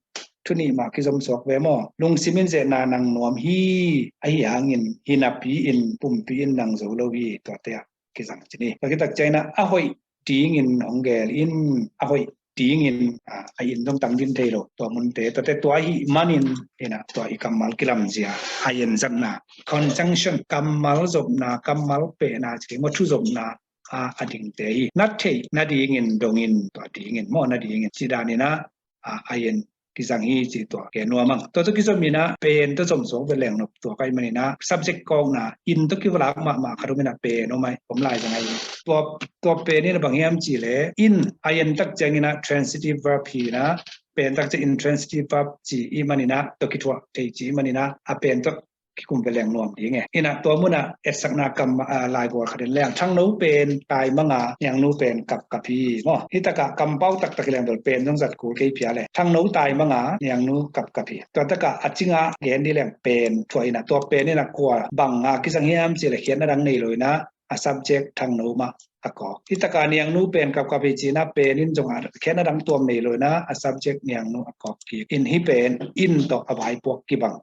thu nih mah kizom suak ve maw. Lungsim in ze-etna nang nuam hi, ahi hangin hi napi in pumpi in nang zo lo hi. Tuate a kizang ci ni. Tua kitak ciangin a hoih dingin hong geel in, a hoih dingin, a, a in zong tang din thei lo. Tua munte, tuate tua ahih manin, ina, tua i kammal kilamzia, a en zatna. Conjunction, kammal zopna, kammal pehna, ci ding maw, thu zopna, a, a dingte hi. Na theih nadingin dongin, tua dingin maw, nadingin. Ci danin a, a, a en kizang hi ci tua ke nuam ang. Tua tawh kizom in ah pen tawh zom suak ve leng nop tua ka hih manin ah subject kawkna in tawh kivalak mahmah khat om in ah pen om ai om lai zang ai. Tua, tua pen in ah bang hiam cih leh in a en tak ciangin ah transitive verb hi in ah pen tak ciang intransitive verb ci i hih manin ah tua kithuah thei ci i hih manin ah a pen tawh kikum ve leng nuam ding e. In ah tua mun ah etsakna kam, ah, laigual khat en leng, Thangno pen taimang a, Niangnu pen kapkap hi maw. Hi tak ah kampau taktak hi leng bel pen zong zat kul kei pia leh, Thangno taimang a, Niangnu kapkap hi. Tua tak ah a cing a gen ding leng pen thuah in ah tua pen in ah kua bang a kizang hiam cih leh khiatna dang nei lo in ah a subject Thangno mah a kawk. Hi tak ah Niangnu pen kapkap hi ci in ah pen in zong a khiatna dang tuam nei lo in ah a subject Niangnu a kawk kik. In hih pen in tawh a vaipuak kibang.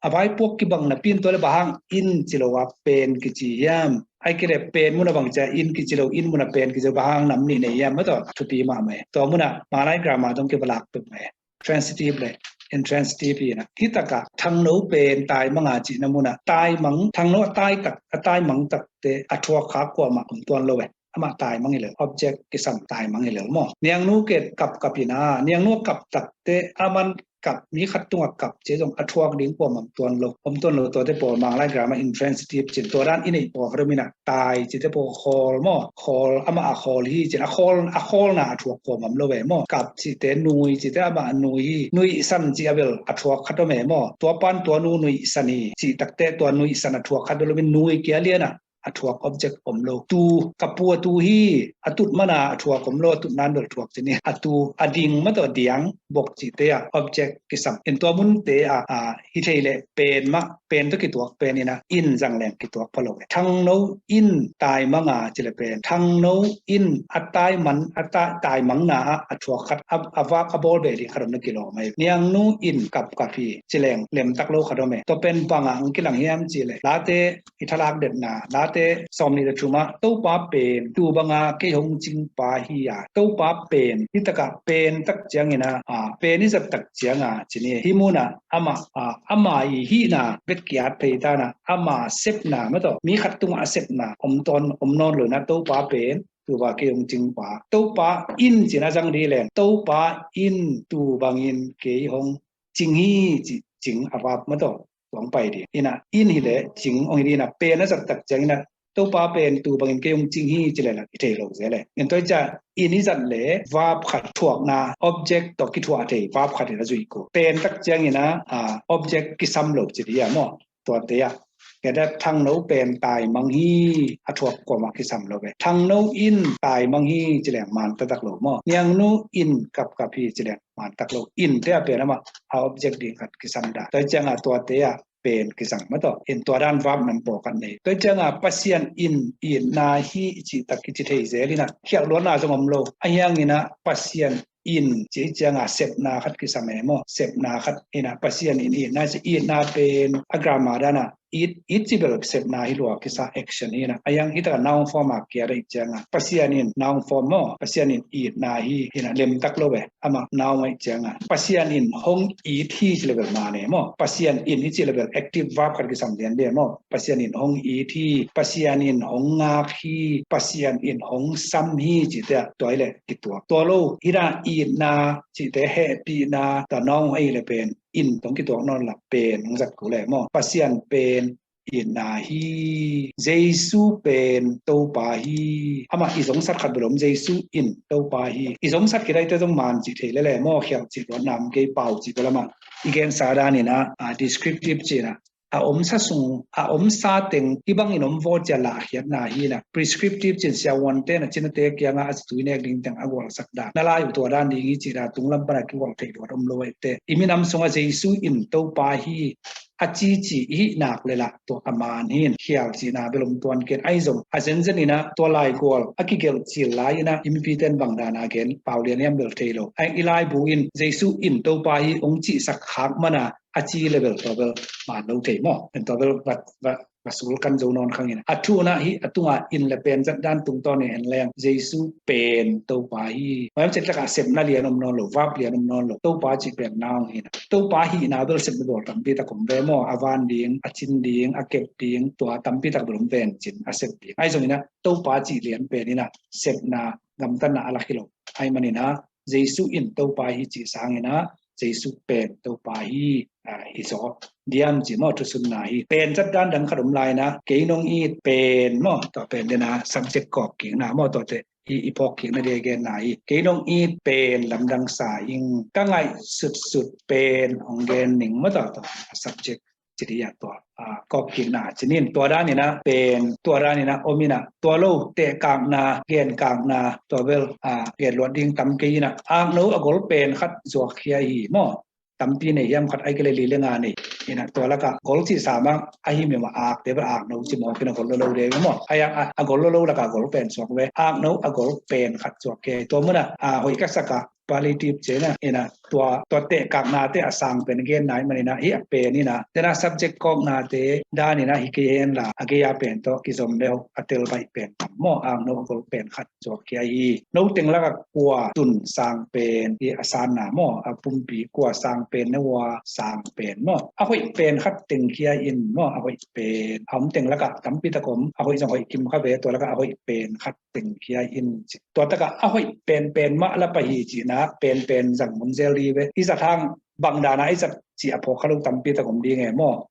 A vaipuak kibang napi in tua leh bang hang in ci lo a pen kici hiam? Ahih kei leh pen mun ah bang ci a in kici lo, in mun ah pen kici lo, bang hang nam nih nei hiam? Mah tua thupi mahmah e. Tua mun ah Manglai grammar zong kivalak peuhmah e. Transitive le intransitive hi in ah. Hi tak ah Thangno pen taimang a cihna mun ah taimang, Thangno a tai tak, a taimang tak teh a thuak khak kuamah om tuan lo e. Amah taimang hi lel, object kisam taimang hi lel maw. Niangnu pen kapkap in ah, Niangnu a kap tak teh a man kap, mi khat tungah kap ci zong a thuak ding kuamah om tuan lo, om tuan lo. Tuate pawl Manglai grammar intransitive ci in, tua dan i neih pawl khat om in ah tai cite pawl khawl maw, khawl, amah a khawl hi ci in, a khawl, a khawlna a thuak kuamah om lo ve maw. Kap cite, nui cite amah a nui hi, nuihsan ci a bel a thuak khat om e maw. Tua pan tua nu nuihsan hi cih tak teh tua nuihsan a thuak khat bel om in nui kia lian ah a thuak object om lo. Tu, ka pu a tu hi, a tut man a a thuak om lo, a tut nan bel thuak ci ni. A tu, a ding mah tawh diang, bok cite ah object kisam. In tua munte ah, ah, hi thei leh pen mah, pen tawh kituak pen in ah in zang leng kituak pha lo e. Thangno in taimang a ci leh pen Thangno in a taiman, a ta-, taimangna ah a thuak khat, a, a vak a bawl beh ding khat om na kilawm ahi. Niangnu in kapkap hi ci leng lemtak lo khat om e. Tua pen bang ah hong kilang hiam cih leh Late i thalak detna, Late sawmnih le thum ah Topa pen tu bang a kei hong cingpa hi a. Topa pen, hi tak ah pen tak ciangin ah, ah, pen i zat tak ciang a ci ni. Hih mun ah amah, ah, ama i hihna bek ki-at phei ta in ah ama sepna mah tawh mi khat tungah a sepna om tuan, om nawn lo in ah Topa pen tu bang a kei hong cingpa. Topa in ci in a zang ding leng, Topa in tu bangin kei hong cing hi ci, cing a verb mah tawh tua hong pai ding. In ah in hi leh cing hong hi ding in ah pen a zat tak ciangin ah Topa pen tu bangin kei hong cing hi ci leh lah i thei lo zel e. In tua hi ciang in i zat leh verb khat thuakna, object tawh kithuah thei verb khat in a zui kul. Pen tak ciangin ah, ah, object kisam lo ci ding a maw. Tuate ah kei ta, Thangno pen taimang hi, a thuak kuamah kisam lo ve. Thangno in taimang hi ci leng man taktak lo maw. Niangnu in kapkap hi ci leng man tak lo. Innte ah pen amah a object ding khat kisam dan. Tua hi ciang a tuate ah pen kizang mah tawh. In tua dan verb nam pawlkhat nei. Tua hi ciang a Pasian in itna hi cih tak kici thei zel in ah khialh luatna zong om lo. Ahi hangin ah Pasian in ci ciang a sepna khat kisam e maw. Sepna khat in ah Pasian in itna ci, itna pen a grammar dan ah it, it ci bel sepna hi lua kisa, action hi in ah. Ahi hang hi tak ah noun form a kia dei ciang a Pasian in, noun form maw, Pasian in itna hi hi in ah lemtak lo e. Amah noun ahi ciang a Pasian in hong it hi ci leh bel man e maw. Pasian in hi ci leh bel active verb khat kisam lian ve maw. Pasian in hong it hi, Pasian in hong ngak hi, Pasian in hong sam hi cite ah tua hi leh kituak. Tua lo hi in ah itna cite, hehpihna, tua noun ahi leh pen in tawh kituak nawn lah pen hong zat kul e maw. Pasian pen itna hi. Jesu pen Topa hi. Amah i zongsat khat bel om, Jesu in Topa hi. I zongsat kei daihte zong man cih thei lel e maw, khialh cih luatna om kei, pau cih bel amah i gensa dan in ah, ah, descriptive ci in ah a omsa sung, a omsa teng hih bangin om vawt cia lahkhiatna hi in ah. Prescriptive ci in siavuante in ah cinate kiangah a tui nek ding teng a gualsak dan, na lai uh tua dan ding hi ci in ah tunglam pan a kigual thei luat om lo ahi te. I minam sungah Jesu in Topa hi a cici i hih nak leh lah tua a man hi in, khial cihna bel om tuan kei in. Ahi zong a zenzen in ah tua laigual a kigelh cil lai in ah i mipite in bang dan a gen pau lian hiam bel thei lo. Ahi hang i laibu in Jesu in Topa hi hong cihsak khak man a a ci leh bel tua bel man lo thei maw. En tua bel va, va, va sulkan zo nawn khang in. A thu in ah hih a tungah in leh pen zat dan tungtawn in en leng Jesu pen Topa hi. Maiam cih tak ah sepna lian om nawn lo, verb lian om nawn lo. Topa cih pen noun hi in ah. Topa hihna bel sepna bawl tampi tak om ve maw. A van ding, a cin ding, a kep ding, tua tampi tak bel om ven cin a sep ding. Ahi zongin ah Topa cih lian pen in ah sepna, gamtatna a lak hi lo. Ahih manin ah Jesu in Topa hi cih sangin ah Jesu pen Topa hi, a, hi zaw diam ci maw, thusunna hi. Pen zat dan dang khat om lai na, kei nong it pen maw, tua pen dena subject kawk kikna maw, tuate i, i phawk kikna dia genna hi. Kei nong it pen lamdang sa ing, ka ngaih sutsut pen hong gen ning maw, tua, tua subject ci dia tua, a, kawk kikna ci nin. Tua dan ina pen, tua dan ina om ina, tua lo tehkakna, genkakna, tua bel, a, genluat ding tam kei ina, akno a gol pen khat zuakkhia hi maw. Tampi nei hiam, khat ai kei le li le nga nei ina, tua laka gol cih sa mang ahi mema, akte bel akno ci mawk ina, gol lo lo de maw. Ai a, a gol lo lo laka gol pen suak ve, akno a gol pen khat zuakkhia hi. Tua muna, a, hoih ka saka palliative ci ina, ina tua, tua tehkaknate a sang pen gen nai man ina, hi a pen ina, tena subject kawknate dan ina hi kei hen la, a gei a pen tawh kizom le hok a tel baih pen tam maw, akno a gol pen khat zuakkhia hi. No teng laka kua tun sang pen hi a sanna maw, a pumpi kua sang pen, na ua sang pen maw. A hoih pen khat tengkhia in maw, a hoih pen. A om teng laka tampi tak om, a hoih zong hoih kim kha ve, tua laka a hoih pen khat tengkhia in ci. Tua taka a hoih penpen mah la pai hi cihna, penpen zang mun zel di ve. I zat hang bang dana i zat cih a phawk kha lo tampi tak om ding e maw.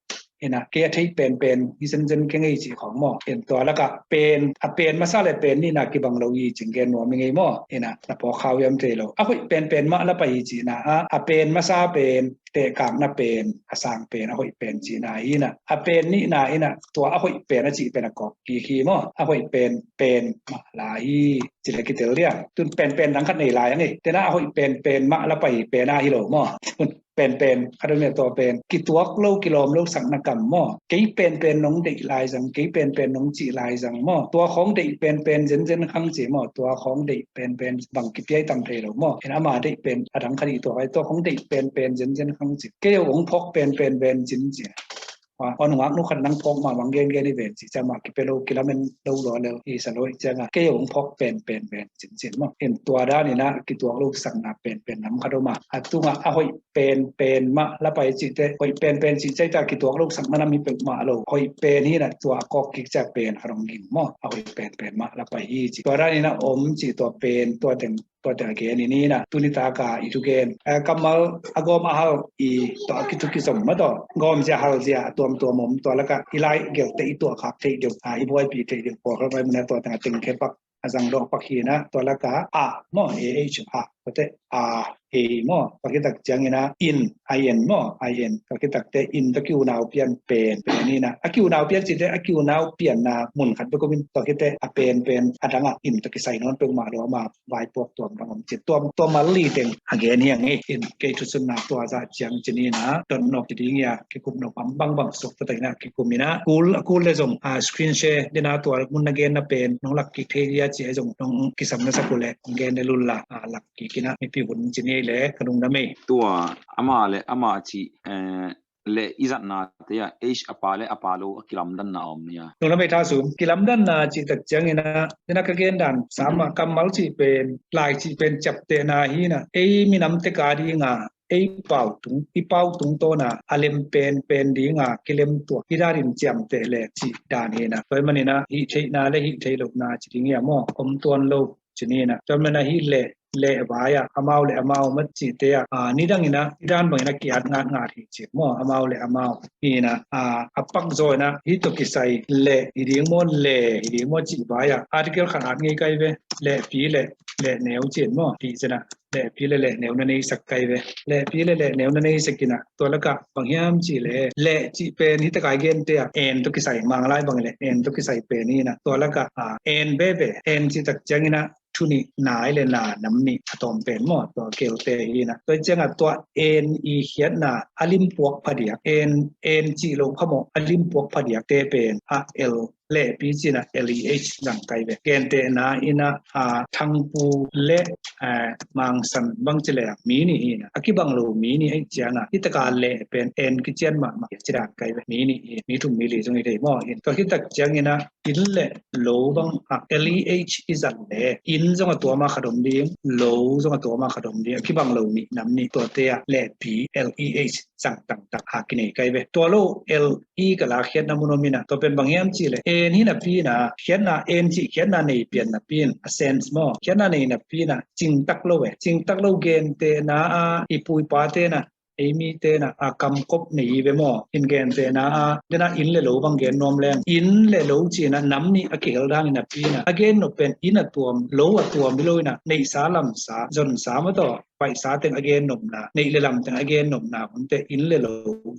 Ina, kei a thei penpen hi zenzen kei ngei cih khawng maw. In tua laka pen, a pen masa le pen nihna kibang lo hi cih gen nuam i ngei maw. Ina, na phawk khau hiam thei lo. A hoih penpen mah la pai hi cihna a, a pen masa pen, tehkakna pen, a sang pen, a hoih pen cihna hi ina. A pen nihna ina, tua a hoih pen a cih pen a kawk kik hi maw. A hoih pen, pen mah la hi, ci le kitel dia. Tun penpen dang khat nei lai ang e. Tena a hoih penpen mah la pai hi pen a hi lo maw. Tun penpen khat om e, tua pen kituak lo, kilawm lo sakna kam maw. Kei penpen nong deih lai zang, kei penpen nong cih lai zang maw. Tua khawng deih penpen zenzen khang ci maw. Tua khawng deih penpen bang kipiai tam thei lo maw. Ina ama deih pen a dang khat i tuak ai, tua khawng deih penpen zenzen khang ci. Kei a hong phawk penpen ven cin ci. A, a nungak nu khat nang phawk mah mang gengen i ven ci, cia mah kipia lo, kilamen lo lua lel i sa lo i cianga. Kei a hong phawk penpen ven cincin maw. In tua dan ina kituak lo sakna penpen nam khat om a. A tunga a hoih penpen mah la pai cihte, hoih penpen cih ciai ta kituak lo sakna nam hi peuh mah lo. Hoih pen hi na tua kawk kik cia pen khat hong ging maw. A hoih penpen mah la pai hi ci. Tua dan ina om ci tua pen, tua teng tua teng a gen i ni na, tuni taka i thugen. Eh, kammal a gawm a hal i tawh a kithuki zom mah tawh. Gawm zia hal zia a tuamtuam om, tua laka i lai gelhte i tuahkhak theih deuh, ah, i buaipih theih deuh, pawlkhat vai muna tua teng a tengkhe pak, a zangdawh pak hi na, tua laka a maw, a h a, tua te a, a maw, tua kitak ciangina in, i n maw, i n, tua kitakte in tawh kiunau pian pen, pen hi na. A kiunau pian cite, a kiunau pianna mun khat bek om in, tua kite a pen, pen a danga in tawh kisai nawn peuhmah lo ama vaipuak tuam bang om cin. Tuam, tuam mal li teng a gen hi ang e. In kei thusunna tua zah ciang cin ina, dot nawk ki ding ia, kikum nawk am bangbang suak tua teng ina kikum ina. Kul, a kul le zong, a, screen share dena tua mun na genna pen nong lak kik thei dia ci a zong nong kisam na sak uh le, nong gen le lul la, a, lak kik ina mipi hun cin ei le ka lungdam ei. Tua ama le ama ci, eh, le i zatnate ah, H a pa le a pa lo a kilamdanna a om nia. Nung lamei tha sum, kilamdanna cih tak ciangina, ina ka gen dan, sama kammal cih pen, lai cih pen ciaptehna hi na, ei minam tek a dinga, ei pau tung, i pau tung tawna, a lem pen, pen dinga, kilem tuak, i danin ciamteh le cih dan hi na. Tua hi manina, hih theihna le hih theih lohna cih ding hi a maw, om tuan lo. Cin hi na, tua mana hi le, le vai a, amau le amau mat cite a, a, nidang ina, i dan bang ina kiat ngat ngat hi cin maw, amau le amau. Hi na, a, a pak zaw ina, hi tawh kisai le, hi ding maw le, hi ding maw cih vai a. Article khat at ngei kai ve, le pi le, le neu cin maw, pi cina, le pi le, le neu na nei sak kai ve. Le pi le, le neu na nei sak ina, tua laka, bang hiam cih le, le cih pen, hi takai gen te a, en tawh kisai, mang lai bang le, en tawh kisai pen hi na, tua laka, a, en be be, en cih tak ciang ina, thu nih, nai le na nam nih a tawm pen maw, tua kelte hi na. Tua cianga tua en i khiatna a limpuak phadiak, en, en cih lo kha maw, a limpuak phadiak te pen a el le pi cina L E H zang kai ve. Kentehna ina, a, thangpu le, a, mangsan bang ci le mi nih hi na. A kibang lo mi nih ei cianga. Hi taka le pen en kician mahmah ci dan kai ve. Mi nih hi, mi thum mi li zong hi thei maw. Tua hi tak ciang ina in le lo bang a, L E H i zat le, in zong a tuama khat om ding, lo zong a tuama khat om ding, a kibang lo nih nam nih, tuate a le pi, L E H sang tangtak a kinei kai ve. Tua lo L E ka la khiatna mun om ina, tua pen bang hiam cih leh en hi napi ina, khiatna en cih khiatna nei pian napi in a sense maw, khiatna nei napi ina cingtak lo ve. Cingtak lo gentehna a i pu i pate ina, ei mite ina a kamkop nei hi ve maw. In gentehna a dena inn le lo bang gen nuam leng, inn le lo ci ina nam nih a kihel dan hi napi ina a gen nop pen inn a tuam lo a tuam hi lo ina neihsa lamsa zonsa maw tawh paihsa teng a gen nopna, neih le lam teng a gen nopna hunte inn le lo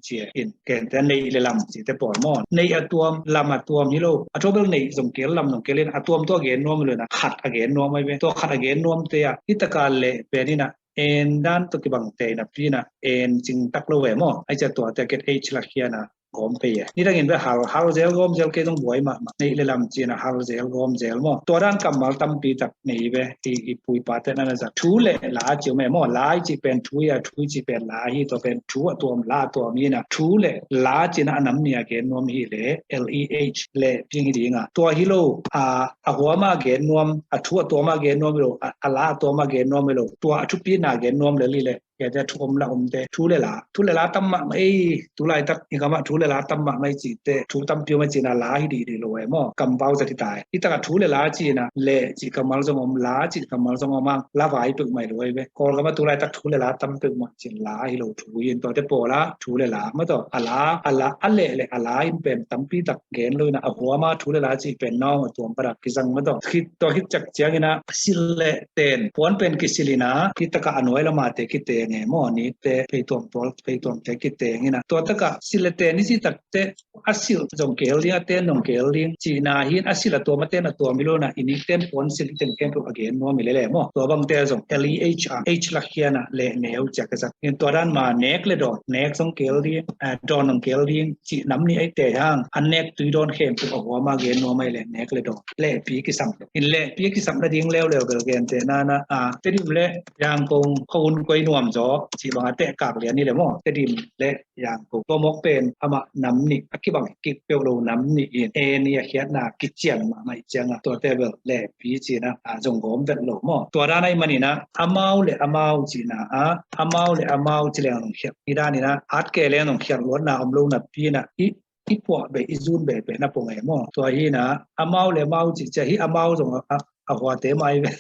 ci a, in gentehna neih le lam cite pawl maw. Neih a tuam, lam a tuam hi lo. A tua bel neih zong kihel, lam zong kihel in a tuam tua a gen nuam hi lo ina khat a gen nuam ahi ve. Tua khat a gen nuamte a hi taka leh pen ina en dan tawh kibang tei napi ina en cingtak lo ve maw. Ahi ciang tuate a kiat H la khiatna gawm pei e. Nidangin ve hal, hal zel gawm zel kei zong buai mahmah. Neih le lam ci ina hal zel gawm zel maw. Tua dan kammal tampi tak nei ve. I, i pu i pate ina na zat thu le la ci om e maw. La i cih pen thu hi a, thu i cih pen la hi. Tua pen thu a tuam la a tuam hi ina thu le la ci ina a nam nih a gen nuam hi leh L E H leh piang hi ding a. Tua hi lo a, a huam a gen nuam, a thu a tuam a gen nuam hi lo, a, a la a tuam a gen nuam hi lo. Tua a thupi ina gen nuam lel hi leh Kei te thu om la omte, thu le la, thu le la tam mahmah ei, tu laitak i gam ah thu le la tam mahmah ei cihte, thu tampi om ei cihna la hi dihdih lo ei maw, kampau zat hi ta ei. Hi takah thu le la cihna, leh cih kammal zong om, la cih kammal zong om hang, la vai peuhmah hi lo ei ve. Kawlgam ah tu laitak thu le la tam peuhmah cih la hi lo thu hi in, tuate pawl ah thu le la mah tawh, a la, a la, a leh leh a la in pen tampi tak gen lo in ah, a huam ah thu le la cih pen nawng a tuam pan ah kizang mah tawh. Khit, tua khit ciang ciangin ah silh leh ten, puan pen kisilh in ah, hi takah a nuai lam ah te kiteng e maw, nikte, pheituam tual, pheituamte kiteng in ah. Tua takah silh leh ten i cih takte a silh zong kihel ding, a ten zong kihel ding cihna hi in, a silh a tuam, a ten a tuam hi lo in ah, i nikten puan silh teng khempeuh a gen nuam hi lel e maw. Tua bangte zong L E H ah, H lakkhia in ah leh neu ci a ka zat. Tua dan mah nek leh dawn, nek zong kihel ding, eh, dawn zong kihel ding cih nam nih ei teh hang, an nek tui dawn khempeuh a huam ah gen nuam ei leh nek leh dawn. Lehpi kisam lo. In lehpi kisam nading leuleu bel gentehna in ah, ah, Tedim leh Yangon khuahun koi nuam zaw cih bang a tehkak lian hi leh maw. Tedim leh Yangon, tua mawk pen amah nam nih, a kibang kik peuh lo nam nih in, en i a khiatna kician mahmah ih ciangah, tuate bel lehpi cihna ah zong gawm vet lo maw. Tua dan ahih manin ah amau leh amau cihna ah, amau leh amau ci leng zong khialh, hi dan in ah at kei leng zong khialh luatna om lo napi in ah, i, i puah beh, i zun beh pen a pong e maw. Tua hi in ah amau leh amau cih ciang hi, amau zong a, a, a huate mah hi ve.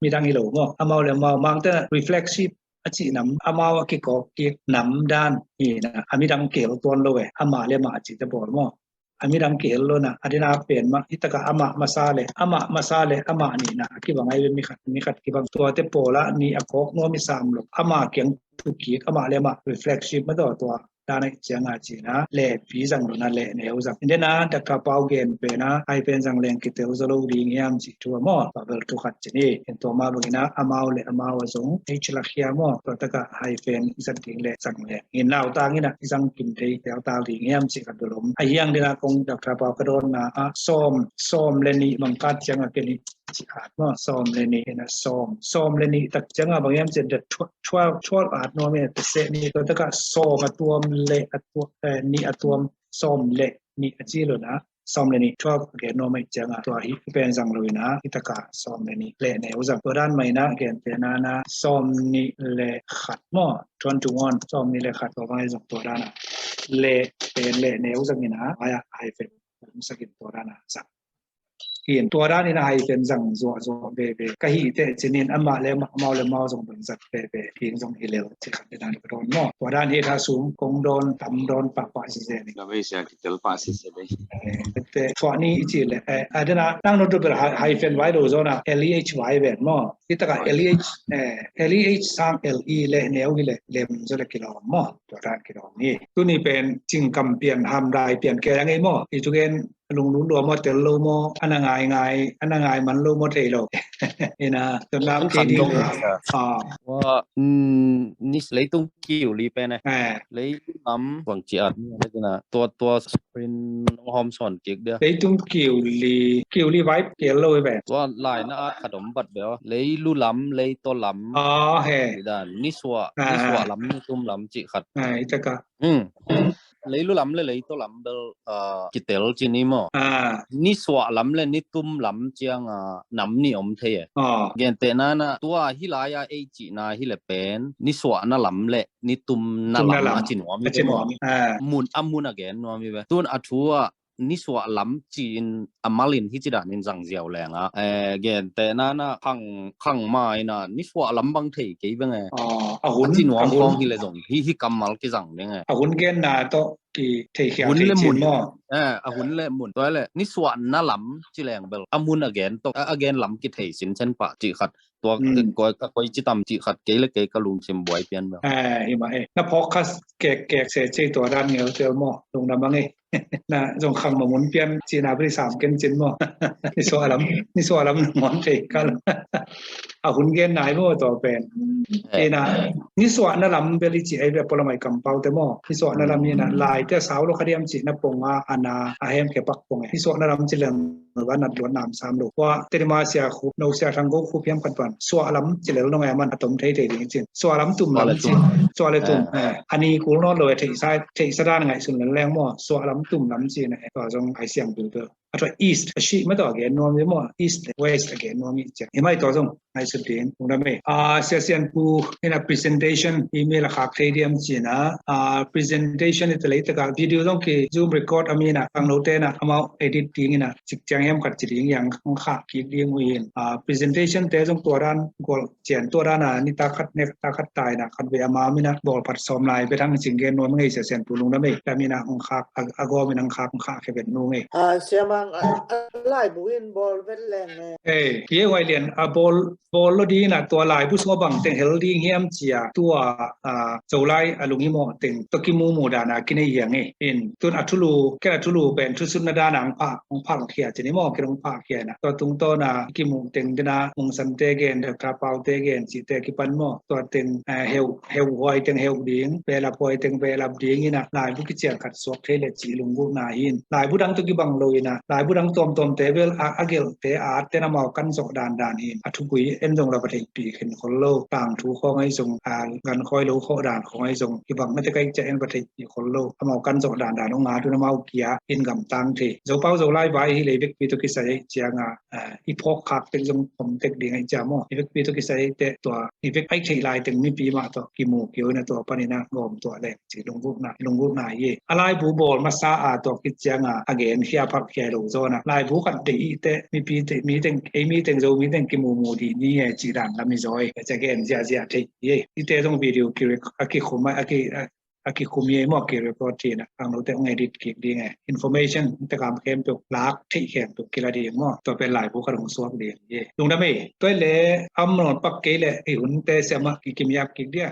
Midang hi lo maw. Amau leh amau, Mangte in ah reflexive a cih nam, amau a kikawk kik nam dan hi in ah, a midang kihel tuan lo e, amah leh amah a cihte pawl maw. A midang kihel lo in ah, a dena pen mah, hi takah amah masa leh, amah masa leh, amah nih in ah, a kibang ahi ve, mi khat, mi khat kibang. Tuate pawl ah nih a kawk nuam i sam lo, amah kiang thuk kik, amah leh amah reflexive mah tawh, tua dan ahih ciangah cihna, lehpi zang lo in ah leh neu zang. In dena Doctor Pau gen pen ah, ai pen zang leng kitel zaw lo ding hiam cih thu a maw, tua bel thu khat ci ni. In tua mah bangin ah amau leh amau a zong H lakkhia maw, tua takah hyphen i zat ding leh zang leng. In nautang in ah i zang kim thei teltal ding hiam cih khat bel om. Ahi hang dena kong Doctor Pau ka dawnna ah, sawm, sawm leh nih bang ka at ciangah ken hi ci at maw, sawm leh nih in ah sawm. Sawm leh nih tak ciangah bang hiam cih leh tw-, twelve, twelve at nuam in ah, ta seh ni, tua takah sawm a tuam leh a tuam, eh, nih a tuam, sawm leh nih a ci lo in ah, sawm leh nih, twelve a gen nuam ih ciangah, tua hi pen zang lo in ah, hi takah sawm leh nih leh neu zang. Tua dan mah in ah gentehna in ah sawm nih leh khat maw, twenty-one, sawm nih leh khat, tua bang hi zong tua dan ah leh pen leh neu zang in ah, ai ah, ai pen sak in tua dan ah zang. Hi in tua dan in ah hyphen zang zuahzuah veve ka hih teh cih in, amah leh amah, amau leh amau zong bang zat veve ding zong hi lel cih khat in ah ka dawn maw. Tua dan hi, tha sung kong dawn, tam dawn pahpah sese ni. Ka vei sia kitel pah sese vei. Eh, te thuah ni i cih leh, eh, a dena nang no tu bel hy-, hyphen vai lo zaw in ah, L E H vai ven maw. Hi takah L E H, eh, L E H sang L E leh neu hi leh lem zaw leh kilawm maw. Tua dan kilawm ni. Tuni pen cingkam pian, hamdai pian kei a ngei maw. I tu gen lunglut lua maw, tel lo maw, a na ngai ngai, a na ngai man lo maw, thei lo. Ina, tua nam kei ding. Ah. Wa, mm, ni leitung kiu li pen e. Eh. Lei nam bang ci at ni, tua, tua screen nong hawm sawn kik dia. Leitung kiu li, kiu li vai kei lo i pen. Tua lai na at khat om bat bel. Lei leilu lam, leitaw lam. Ah, he. Cih dan, nisuah, ah, nisuah lam, nitum lam cih khat. Ah, hi tak a. Hmm. Leilu lam le leitaw lam bel, ah, kitel cin hi maw. Ah. Nisuah lam le nitum lam ciang a nam nih om thei e. Ah. Gentehna in a tua hih lai a ei cihna hi le pen nisuahna lam le nitumna lam a ci nuam hi ve maw. Ah. Mun, a mun a gen nuam hi ve. Tun a thu ah nisuah lam ci-in a mal in hih ci danin zang ziau leng a, eh, gentehna in a khang, khang ma in a nisuah lam bang thei kei veng e. Ah, a hun, a ci nuam khawng hi le zong hih, hih kammal kizang ding e. A hun genna tawh kithei khial thei cin maw. Eh, a hun le mun. Tua le nisuahna lam ci leng bel a mun a gen tawh, a, a gen lam kithei sincen pah cih khat. Tua, hmm, koi, ka koi ci tam cih khat kei le kei ka lungsim buai pian bel. Eh, hi mah e. Na phawk kha kek, kek se ci tua dan ngeuteu maw. Lungdam a ngei. Na zong khang ma mun pian cihna bel sam ken cin maw. Nisuah lam, nisuah lam na ngawn thei kal. A hun genna hi maw tua pen. Eh. Ina, nisuahna lam bel i cih ahi ve, pualamai kampaute maw. Nisuahna lam hi in a, laite a sau lo kha diam cihna pong a, a na, a hemkhia pak pong e. Nisuahna lam ci leng a nat luat nam sam lo. Tua, Tedim a Sia Khup, No Sia Thang Go Khup hiam khat pan. Suah lam ci lel nong e, a man a tom thei thei ding cin. Suah lam tum lam cin. Suah le tum. Eh. A ni kul nawn lo e, theihsa, theihsa dan ngaihsun lel leng maw. Suah lam tum lam cin e. Tua zong ai siang bil bil. A tua east, a sih mah tua a gen nuam hi maw, east le west a gen nuam hi ciang. Hi mai tua zong ngaihsut ding, lungdam e. Ah, Sia Sian Pu in a presentation, email a khak thei diam cin a, ah, presentation i ta lei tak a video zong ki Zoom record a mi in a, khangnote in a, amau edit ding in a, cik ciang hiam khat ci ding yang khak kik ding uh hi in. Ah, presentation te zong tua dan gual cian tua dan a, ni ta khat nek ta khat tai na, khat ve a ma mi in a, bawl phat sawm lai, bethang cing gen nuam ngei Sia Sian Pu lungdam e, ta mi in a, hong khak, a, a gawm in hong khak, hong khak khe bet nu ngei. Ah, Sia Mang, a, a laibu in bawl vet leng e. Eh, ye huai lian, a bawl, bawl lo ding in a tua laibu sung a bang teng hel ding hiam cia, tua, ah, Zolai a lung hi maw teng, tua kimumu dan a kinei hiang e. In, tun a thulu, ken a thulu pen thusutna dan a hong phak, hong phak khia cin hi maw, ken hong phak khia in a. Tua tungtawn a kimu teng dena, Mung San te gen, Doctor Pau te gen, cihte kipan maw. Tua teng, eh, heu, heu huai teng heu ding, belap huai teng belap ding in a, laibu kician khat suak thei le cih lunggulhna hi in. Laibu dang tawh kibang lo in a, laibu dang tuamtuam te bel a, a gelh te a at ten amau kan zawh dandan hi in. A thupui en zong la va theihpih khin khol lo. Tangthu khawng ahi zong, a, gan khawih lo khawh dan khawng ahi zong, kibang mate kaih ciah en va theihpih khol lo. Amau kan zawh dandan hong at un amau kia in gamtang thei. Zopau Zolai vai hi le i vekpi tawh kisai ahi ciang a, ah, i phawk khak tek zong om tek ding ahi cia maw. I vekpi tawh kisai ahi teh tua, i vek ahi theih lai teng mipi mah tawh kimu kio in a tua pan in a gawm tuah leng ci lunggulhna, lunggulhna hi e. A laibu bawl masa a tua khit ciang a, a gen khia phak khia lo zaw in a. Laibu khat deih i teh mipi te, mi teng, ei mi teng Zo mi teng kimumu dih ni e ci dan lam hi zaw e. Cia gen ziahziah thei hi e. I te zong video ki rec-, a kikhum a, a ki, a, a kikhum hi e maw, ki record hi in a, khangnote hong edit kik ding e. Information te kam khempeuh, lak theih khempeuh kila ding maw. Tua pen laibu khat hong suak ding hi e. Lungdam e, tua le am nawn pak kei le i hun te siam a ki, kimiak kik dia.